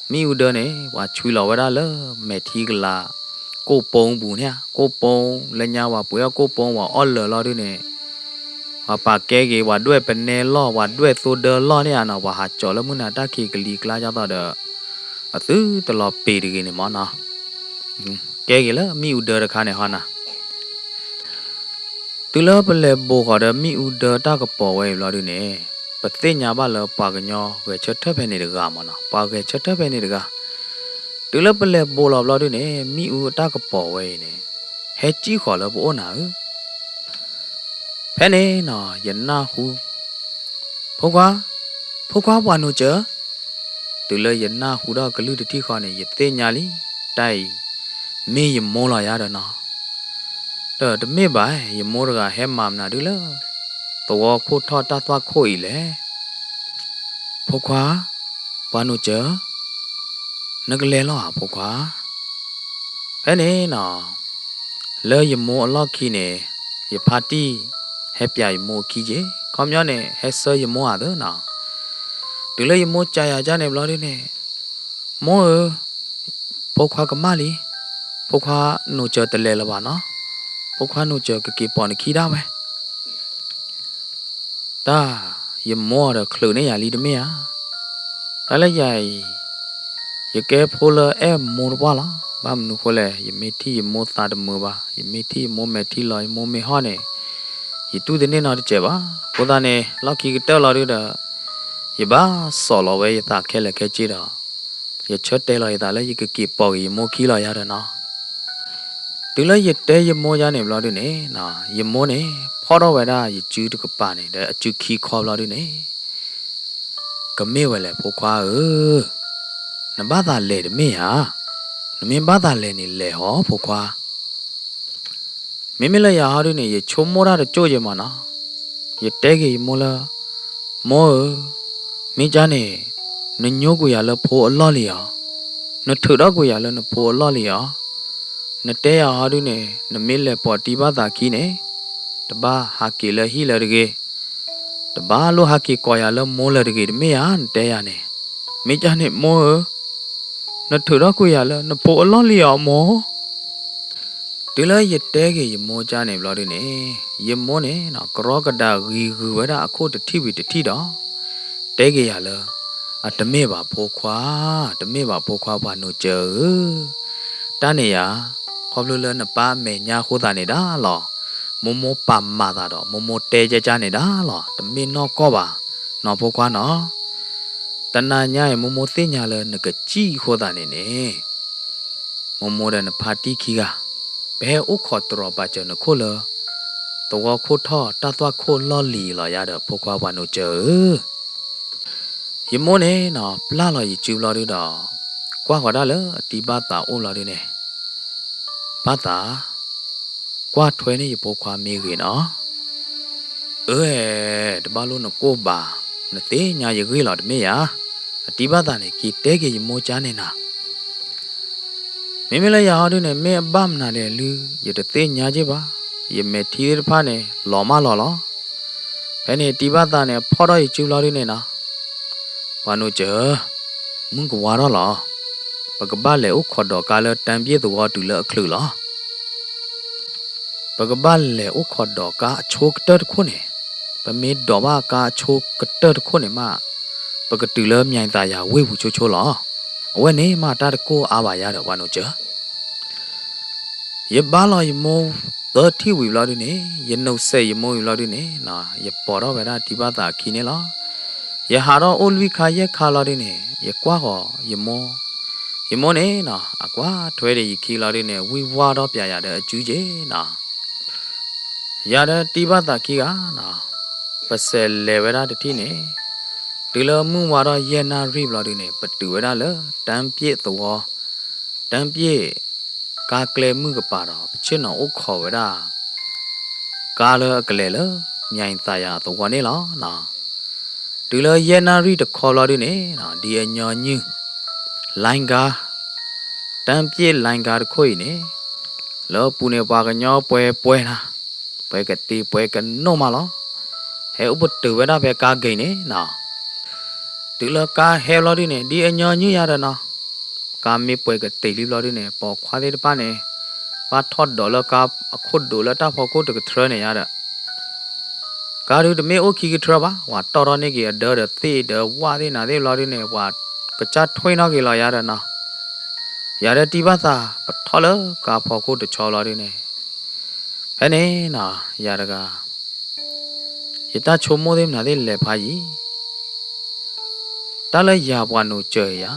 မ့ၣ်အူဒၢန့ၣ် ပှၤဆွံလီၤဝဲဒၣ်လၢမဲာ်ထံကလၤ ကိၣ်ပူပူၤန့ၣ်ဧါ, ကိၣ်ပူလၢညါပှၤပှ့ၤအီၣ်ကိၣ်ပူ ပှၤအီၣ်လၢာ်လီၤဒုန့ၣ် ပှၤပာ်ကဲက့ၤ ပှၤဒွဲၣ်ပနဲလီၢ် ပှၤဒွဲၣ်သိဒၢလီၢ်န့ၣ်ဧါနီၤ, ပှၤဟးကၠီၤလၢမုၢ်နၤတၢ်ခံးကလံၤကျါဒ်သိးဒီး အသုတလီၤပ့ၤတဂ့ၤန့ၣ်မ့ၢ်နီၤ. ကဲက့ၤလၢမ့ၣ်အူဒၢတခါန့ၣ်ဟီနီၤ. တုၤလၢပလဲၤဘိးဃီၤဒီးမ့ၣ်အူဒၢတၢ်ကပီၤဝဲအံၤဘျီဒုန့ၣ် ပသ့ၣ်ညါဘၣ်လၢပှၤကညီဂဲၤဆၢထၢၣ်ဖဲန့ၣ်တဂၤမ့ၢ်နီၤ, ပှၤဂဲၤဆၢထၢၣ်ဖဲန့ၣ်တဂၤ. တုၤလၢပလဲၤဘိးလီၤဘျီဒုန့ၣ် မ့ၣ်အူတၢ်ကပီၤဝဲအံၤန့ၣ် ဟဲစံၣ်ဃီၤလၢပအိၣ်နၤဧၢ. ဖဲန့ၣ်နီၤ ယနၢ်ဟူ ဖိခွါ, ဖိခွါပှၤနိးစၢၤ, တုၤလၢယနၢ်ဟူထီၣ်ကလုၢ်တထံၣ်ဃီန့ၣ် ယသ့ၣ်ညါလံ, တၢ်အံၤ မ့ၢ်ယမိၢ်လီၤယါဒီးနီၤ. ဒီးတမ့ၢ်ဘၣ် ယမိၢ်တဂၤဟဲမၤမနုၤဒုလၢ သဝီခိၣ်ထီၣ်တၢ်သွၣ်ခိၣ်အံၤလဲၣ်. ဖိခွါ, ပှၤနိးစၢၤ, နကလဲၤလီၤဧါဖိခွါ. ဖဲန့ၣ်နီၤ လၢယမိၢ်အလီၢ်ခံန့ၣ် ယဖါတံၢ် ဟဲပျးယမိၢ်အခံက့ၤ, ခီပညီန့ၣ် ဟဲဆှၢယမိၢ်ဧါသ့နီၤ. တုၤလၢယမိၢ်ကးယၤကၢ်န့ၣ်ဘျီဒုန့ၣ်, မိၢ်ဧၢ, ဖိခွါကမၣ်လံ, ဖိခွါနိးစၢၤတလဲၤလၢၤဘၣ်နီၤ, ဖိခွါနိးစၢၤကက့ၤပိာ်နခံဒၣ်ဝဲ တၢ်, ယမိၢ်အီၤဒီးချုးန့ၢ်ယၤလံတမ့ၢ်ဧါ. တၢ်လၢယၤအံၤ ယကဲဖိလၢအဲၣ်မိၢ်တပှၢ်လီၤ. ဘၣ်မနုၤဃိလဲၣ်, ယမ့ၢ်ထံၣ်ယမိၢ်သးတမုာ်ဘၣ်, ယမ့ၢ်ထံၣ်ယမိၢ်မဲာ်ထံလီၤ ယမိၢ်မ့ၢ်ဟီၣ်န့ၣ်, ယတူၢ်တန့ၢ်နီတစဲးဘၣ်. အဃိသတးန့ၣ် လီၢ်ခံကတၢၢ်လီၤဒုဒီး ယဘၣ်စိာ်လီၤဝဲယသးခဲလၢာ်ခဲဆ့ဒီး ယဆၢတဲာ်လီၤယသးလၢယကက့ၤပိာ်က့ၤယမိၢ်ခံလီၤယၤဒီးနီၤ. တုၤလၢယတဲယမိၢ်ယါန့ၣ်ဘျီဒုန့ၣ်, ယမိၢ်န့ၣ် ဖီၣ်ထီၣ်ဝဲဒၣ်ယစုတကပၤန့ၣ် ဒီးအစုခံခီဘျီဒုန့ၣ်, ကမ့ၢ်ဝဲလဲၣ်ဖိခွါဧၢ, နဘၣ်သးလဲၤတမ့ၢ်ဧါ, နမ့ၢ်ဘၣ်သးလဲၤန့ၣ်လဲၤဟီဖိခွါ. မ့မ့ၢ်လၢယၤဟီဒုန့ၣ် ယဆိကမိၣ်တၢ်တကၠိၢ်ယဲမးနီၤ, ယတဲက့ၤယမိၢ်လၢ မိၢ်ဧၢ, မ့ၢ်ကၢ်န့ၣ် နညိကွံာ်ယၤလၢဖိအလီၢ်လံဧါ, နထုးထီၣ်ကွံာ်ယၤလၢနဖိအလီၢ်လံဧါ, နတဲယၤဟီဒုန့ၣ် နမ့ၢ်လဲၤပိာ်တံၢ်ဘၣ်သးခံန့ၣ် တဘၣ်ဟးက့ၤလၢဟံၣ်လၢတဂ့ၤ, တဘၣ်လိၣ်ဟးက့ၤကိးယၤလၢမိၢ်လၢတဂ့ၤတမ့ၢ်ဧါ နတဲယၤန့ၣ်, မ့ၢ်ကၢ်န့ၣ်မိၢ်ဧၢ, နထုးထီၣ်ကွံာ်ယၤလၢနဖိအလီၢ်လံဧါမိၢ်. တုၤလၢယတဲက့ၤယမိၢ်ကၢ်န့ၣ်ဘျီဒုန့ၣ်, ယမိၢ်န့ၣ် ကရီကဒးဂံၤဂုာ်ဝဲဒၣ်အခိၣ်တထံၣ်ဝံၤတထံၣ်ဒီး တဲက့ၤယၤလၢ အတမ့ၢ်ဘၣ်ဖိခွါ, တမ့ၢ်ဘၣ်ဖိခွါပှၤနိးစၢၤဧၢ, တၢ်န့ၣ်ယၤ ခီဖျိလၢနပၢ်အမဲာ်ညါအဃိသတးန့ၣ်ဒၣ်လီၤ. မိၢ်မိၢ်ပာ်မၤသးဒီး မိၢ်မိၢ်တဲကၢ်ကၢ်န့ၣ်ဒၣ်လီၤ. တမ့ၢ်နီၢ်ကီၢ်ဘၣ် နီၤဖိခွါနီၤ. တနၤညါအံၤ မိၢ်မိၢ်သ့ၣ်ညါလၢနကစံၣ်အဃိသတးန့ၣ်န့ၣ် မိၢ်မိၢ်ဒီးနဖါတံၢ်ခံဂၤ ပဟဲအိၣ်ခိးတြီၤပာ်စၢၤနခိၣ်လၢ သဝီခိၣ်ထီၣ်တၢ်သွၣ်ခိၣ်လီၢ်လံၤလီၤယၤဒီးဖိခွါပှၤနိးစၢၤဧၢ. ယမိၢ်န့ၣ်နီၤ ပျၢ်လီၤယစုဘျီဒုဒီး ကွၢ်ဃီၤဒၣ်လၢအတံၢ်ဘၣ်သးအိၣ်ဘျီဒုန့ၣ်, ဘၣ်သး ကွၢ်ထွဲန့ၢ်ယဖိခွါမ့ၢ်ဂ့ၤနီၤ. အၢ တဘၣ်လိၣ်နကိၢ်ဘၣ်, နသ့ၣ်ညါယဂ့ၢ်လီၤတမ့ၢ်ဧါ. အတံၢ်ဘၣ်သးန့ၣ် က့ၤတဲက့ၤယမိၢ်ကၢ်န့ၣ်နၤ. မ့မ့ၢ်လၢယၤဟီဒုန့ၣ် မ့ၢ်အဘၣ်မနုၤလဲၣ်လၢ ယတသ့ၣ်ညါက့ၤဘၣ်, ယမဲာ်ထံသ့ၣ်တဖၣ်န့ၣ် လီၤမးလီၤလီၤ. ဖဲန့ၣ်တံၢ်ဘၣ်သးန့ၣ် ဖီၣ်ထီၣ်ယစုဘျီဒုန့ၣ်နီၤ, ပှၤနိးစၢၤ, မုၢ်ကဝါထီၣ်လီၤ. ပကဘၣ်လဲၤအိၣ်ခိးဒီးကါလၢတၢ်ပျ့ၣ်သဝီတုၤလၢအချုးလီၤ. ပကဘၣ်လဲၤအိၣ်ခိးဒီးကါအဆိကတၢၢ်တခိၣ်န့ၣ်, ပမ့ၢ်ဒိးဘၣ်ကါအဆိကတၢၢ်တခိၣ်န့ၣ်မး, ပကတုၤလၢမၠဲၤသးယၤဝ့ၢ်ပူၤဆိဆိလီၤ. အဝဲန့ၣ်မးတၢ်တကိၢ်အါဘၣ်ယၤဒီးပှၤနိးစၢၤ. ယဘါလီၤယမိၢ်သၢထံၣ်ဝံၤဘျီဒုန့ၣ်, ယနိးစဲးယမိၢ်ဝံၤဘျီဒုန့ၣ်, ယပိာ်ထီၣ်ဝဲဒၣ်တံၢ်ဘၣ်သးအခံန့ၣ်လီၤ. ယဟးထီၣ်အိၣ်လွံၢ်ခါယဲၢ်ခါလီၤဒုန့ၣ်, ယကွၢ်ဃီၤယမိၢ်, ယမိၢ်န့ၣ်နီၤ အကွၢ်ထွဲဒီးယခံလီၤဒုန့ၣ် ဝံၢ်ဝါဒီးပျဲယၤဒီးအစုက့နီၤ. ယၤဒီးတံၢ်ဘၣ်သးခံဂၤနီၤ, ပစဲးလဲၤဝဲဒၣ်တထံၣ်န့ၣ်, တုၤလၢမုၢ်ဝါထီၣ်ယဲၢ်နၣ်ရံၣ်ဘျီဒုန့ၣ် ပတုၤဝဲဒၣ်လၢတၢ်ပျ့ၣ်သဝီ, တၢ်ပျ့ၣ်ကါကျဲမုၢ်ကပၤဒီး ပဆ့ၣ်နီၤအိၣ်ခိးဝဲဒၣ် ကါလၢအကလဲၤလၢ မၠဲၤသးယၤအသဝီန့ၣ်လီၤ. တုၤလၢယဲၢ်နၣ်ရံၣ်တခီဘျီဒုန့ၣ်, ဒ်အညီနုၢ် လိုင်းကား, တၢ်ပျ့ၣ်လိုင်းကားတခိၣ်အံၤန့ၣ်, လၢပူၤန့ၣ် ပှၤကညီပှဲၤပှဲၤနၤ, ပှဲၤကသ့ပှဲၤကနိးမးလီၤ. ဟဲအိၣ်ပတုာ်ဝဲဒၣ်ဖဲကါဂ့ၤန့ၣ်နီၤ. တုၤလၢကါဟဲဘျီဒုန့ၣ် ဒ်အညီနုၢ်ယၤဒီးနီၤ, ကါမ့ၢ်ပှဲၤကသ့လံဘျီဒုန့ၣ် ပိာ်ခွါသ့ၣ်တဖၣ်န့ၣ် ဘၣ်ထီၣ်ဒိးလၢကါအခိၣ်ဒိးလၢတၢ်ဖီခိၣ်တကထြၢန့ၣ်ယၤဒီး ကါဒုတမ့ၢ်အိၣ်ခံကထြၢဘၣ်, ပှၤတီၢ်ထီၣ်န့ၢ်က့ၤအဒၢဒီးသ့ၣ်ဒီးဝၣ်သ့ၣ်နၤသ့ၣ်ဘျီဒုန့ၣ် ပှၤကစၢ်ထွ့နီၣ်က့ၤလီၤယၤဒီးနီၤ. ယၤဒီးတံၢ်ဘၣ်သး ပထီၣ်လၢကါဖီခိၣ်တဆီဘျီဒုန့ၣ်, ဖဲန့ၣ်နီၤ ယၤတဂၤ ယတၢ်ဆိကမိၣ်သ့ၣ်မနုၤသ့ၣ်လဲၤဖးယံၤ, တၢ်လၢယၤပှၤနိးစၢၤယၤ,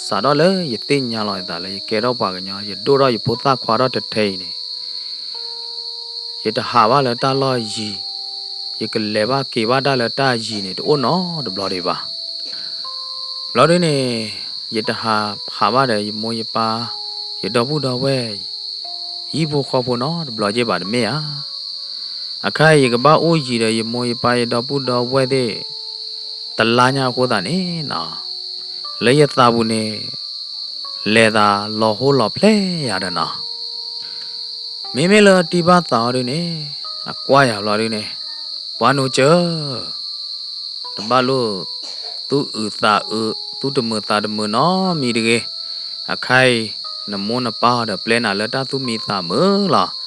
စးထီၣ်လၢယသ့ၣ်ညါလီၤယသးလၢယကဲထီၣ်ပှၤကညီ ယဒိၣ်ထီၣ်ယဖိသၣ်ခွါထီၣ်ထဲထဲအံၤန့ၣ်, ယတဟးဘၣ်လၢတၢ်လီၢ်ယံၤ, ယကလဲၤဘၣ်က့ၤဘၣ်တၢ်လၢတၢ်ယံၤန့ၣ် တအိၣ်နီတဘျီဒံးဘၣ်. ဘျီဒုန့ၣ် ယတဟးဟးဘၣ်ဒီးယမိၢ်ယပၢ်, ယဒီပုၢ်ဒီဝဲၢ် ဟံၣ်ဖိဃီဖိနီတဘျီက့ၤဘၣ်တမ့ၢ်ဧါ. အခါအံၤယကဘၣ်အိၣ်ယံၤဒီးယမိၢ်ယပၢ်ယဒီပုၢ်ဒီဝဲၢ်သ့ၣ် တလါညါအဃိသတးန့ၣ်နီၤ, လၢယသးပူၤန့ၣ် လဲၤသးလီၤဟိလီၤဖျဲၣ်ယၤဒီးနီၤ. မ့မ့ၢ်လၢတံၢ်ဘၣ်သးအီၤဒုန့ၣ်, အကွၢ်ယၤဘျီဒုန့ၣ်, ပှၤနိးစၢၤ တဘၣ်လိၣ် သူၣ်အုးသးအုး သူၣ်တမုာ်သးတမုာ်နီတမံၤတဂ့ၤ. အခါအံၤ နမိၢ်နပၢ်အီၤဒီးပျဲနၤလၢတၢ်သူၣ်မံသးမုာ်လီၤ.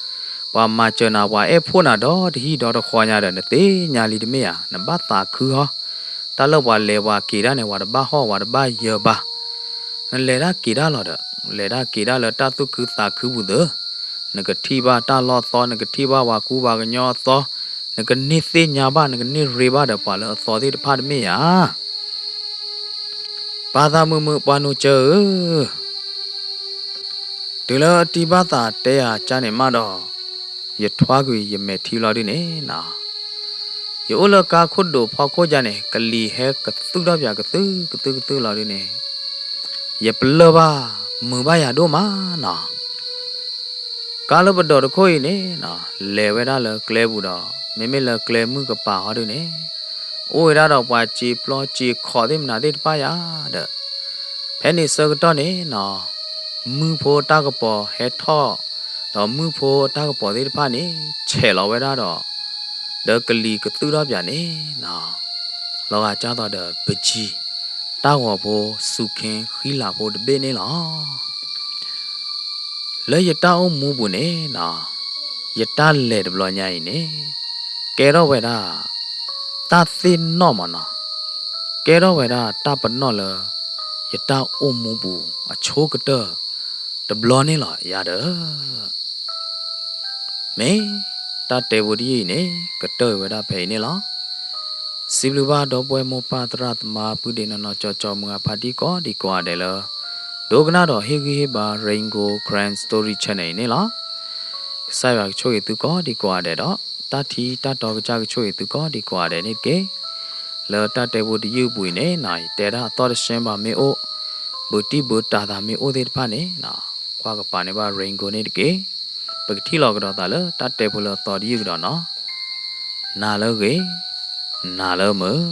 ပှၤမၤစၢၤနၤ ပှၤအဲၣ်ဖှိၣ်နၤဒီတဟံၣ်ဒီတဃီညါဒီး နသ့ၣ်ညါလံတမ့ၢ်ဧါ, နဘၣ်သးခုဟီ. တၢ်လၢပှၤလဲၤပှၤက့ၤတၢ်န့ၣ် ပှၤတဘၣ်ဟီၣ်ပှၤတဘၣ်ယၢၤဘၣ်. နလဲၤတၢ်က့ၤတၢ်လီၤဒီး လဲၤတၢ်က့ၤတၢ်လၢတၢ်သူၣ်ခုသးခုပူၤသ့, နကထံၣ်ဘၣ်တၢ်လီၢ်သီ, နကထံၣ်ဘၣ်ပှၤကူပှၤကညီအသီ, နကန့ၢ်သ့ၣ်ညါဘၣ်, နကန့ၢ်ရ့ဘၣ်ဒီးပှၤလၢအသီသ့ၣ်တဖၣ်တမ့ၢ်ဧါ. ပၢ်သးမုာ်မုာ်ပှၤနိကၠၢဧၢ, တုၤလၢအတံၢ်ဘၣ်သးတဲယၤကန့ၣ်မးဒီး, ယထွါကွံာ်ယမဲာ်ထံလီၤဒုန့ၣ်နီၤ, ယအိၣ်လၢကါခိၣ်ဒိၣ်ဖီခိၣ်ယၤန့ၣ် ကလံၤဟဲကသုၣ်ထီၣ်ပၠးကသုၣ်ကသုၣ်ကသုၣ်လီၤဒုန့ၣ်, ယပလၢၢ်ဘၣ်မုာ်ဘၣ်ယၤဒိၣ်မးနီၤ. ကါလၢပဒိးတခိၣ်အံၤန့ၣ်နီၤ လဲၤဝဲဒၣ်လၢကျဲပူၤဒီး မ့မ့ၢ်လၢကျဲမုၢ်ကပၤဟီဒုန့ၣ် အိၣ်ဝဲဒၣ်ဒီးပှၤစ့ပျီစ့ခီးသ့ၣ်မနုၤသ့ၣ်တဖၣ်ယၤဒီး ဖဲန့ၣ်ဆၢကတီၢ်န့ၣ်နီၤ မုၢ်ဖိတၢ်ကပီၤဟဲထီၣ် ဒီးမုၢ်ဖိတၢ်ကပီၤသ့ၣ်တဖၣ်န့ၣ် ဆဲးလီၤဝဲဒၣ်ဒီး ဒီးကလံၤကသုၣ်ထီၣ်ပၠးန့ၣ်နီၤ လီၤဂာ်ကၢ်သိးဒီးပကံ တၢ်ဂီၤဖိစူၤခ့ဃံလၤဖိတဘ့ၣ်န့ၣ်လီၤ. လၢယတၢ်အိၣ်မူပူၤန့ၣ်နီၤ ယတၢ်လဲၤတဘျီညါအံၤန့ၣ် ကဲထီၣ်ဝဲဒၣ် တၢ်သ့ၣ်နီၣ်မးနီၤ ကဲထီၣ်ဝဲဒၣ်တၢ်ပနီၣ်လၢ ယတၢ်အိၣ်မူပူၤအဆိကတၢၢ်တဘျီန့ၣ်လီၤယၤဒီး မ့ၢ်တၢ်တဲဖိတယုၢ်အံၤန့ၣ် ကတၢၢ်ဝဲဒၣ်ဖဲအံၤန့ၣ်လီၤ. စံးဘျုးဘၣ်ဒီပုၢ်ဝဲၢ်မိၢ်ပၢ်သရၣ်သမါ ပုၢ်ဒ့နီၢ်နီၢ်ကၠီကၠီ မုၢ်အဖးဒံကိးဒံကိးဂၤဒဲးလၢ ဒိကနၣ်ဒီးဟ့ၣ်ဂံၢ်ဟ့ၣ်ဘါ Rain Gold Karen Story Channel အံၤန့ၣ်လီၤ. ကစၢ်ယွၤကဆိၣ်ဂ့ၤသုကိးဒံကိးဂၤဒဲးဒီး တၢ်ထံတၢ်တီကစၢ်ကဆိၣ်ဂ့ၤသုကိးဒံကိးဂၤဒဲးန့ၣ်တက့ၢ်. လၢတၢ်တဲဖိတယုၢ်အပူၤအံၤန့ၣ်နီၤ ယတဲဒၣ်အသီတဆှဲဘၣ်မ့ၢ်အိၣ် ဘုးတံၢ်ဘုးတၢ်သးမ့ၢ်အိၣ်သ့ၣ်တဖၣ်န့ၣ်နီၤ ကွၢ်ကပၤန့ၢ်ဘၣ် Rain Gold န့ၣ်တက့ၢ်. ပကထံၣ်လီၤကဒီးသးလၢတၢ်တဲဖိလၢအသီတယုၢ်ကဒီးနီၤ. နၤလၢအဂ့ၤ, နၤလၢအမုာ်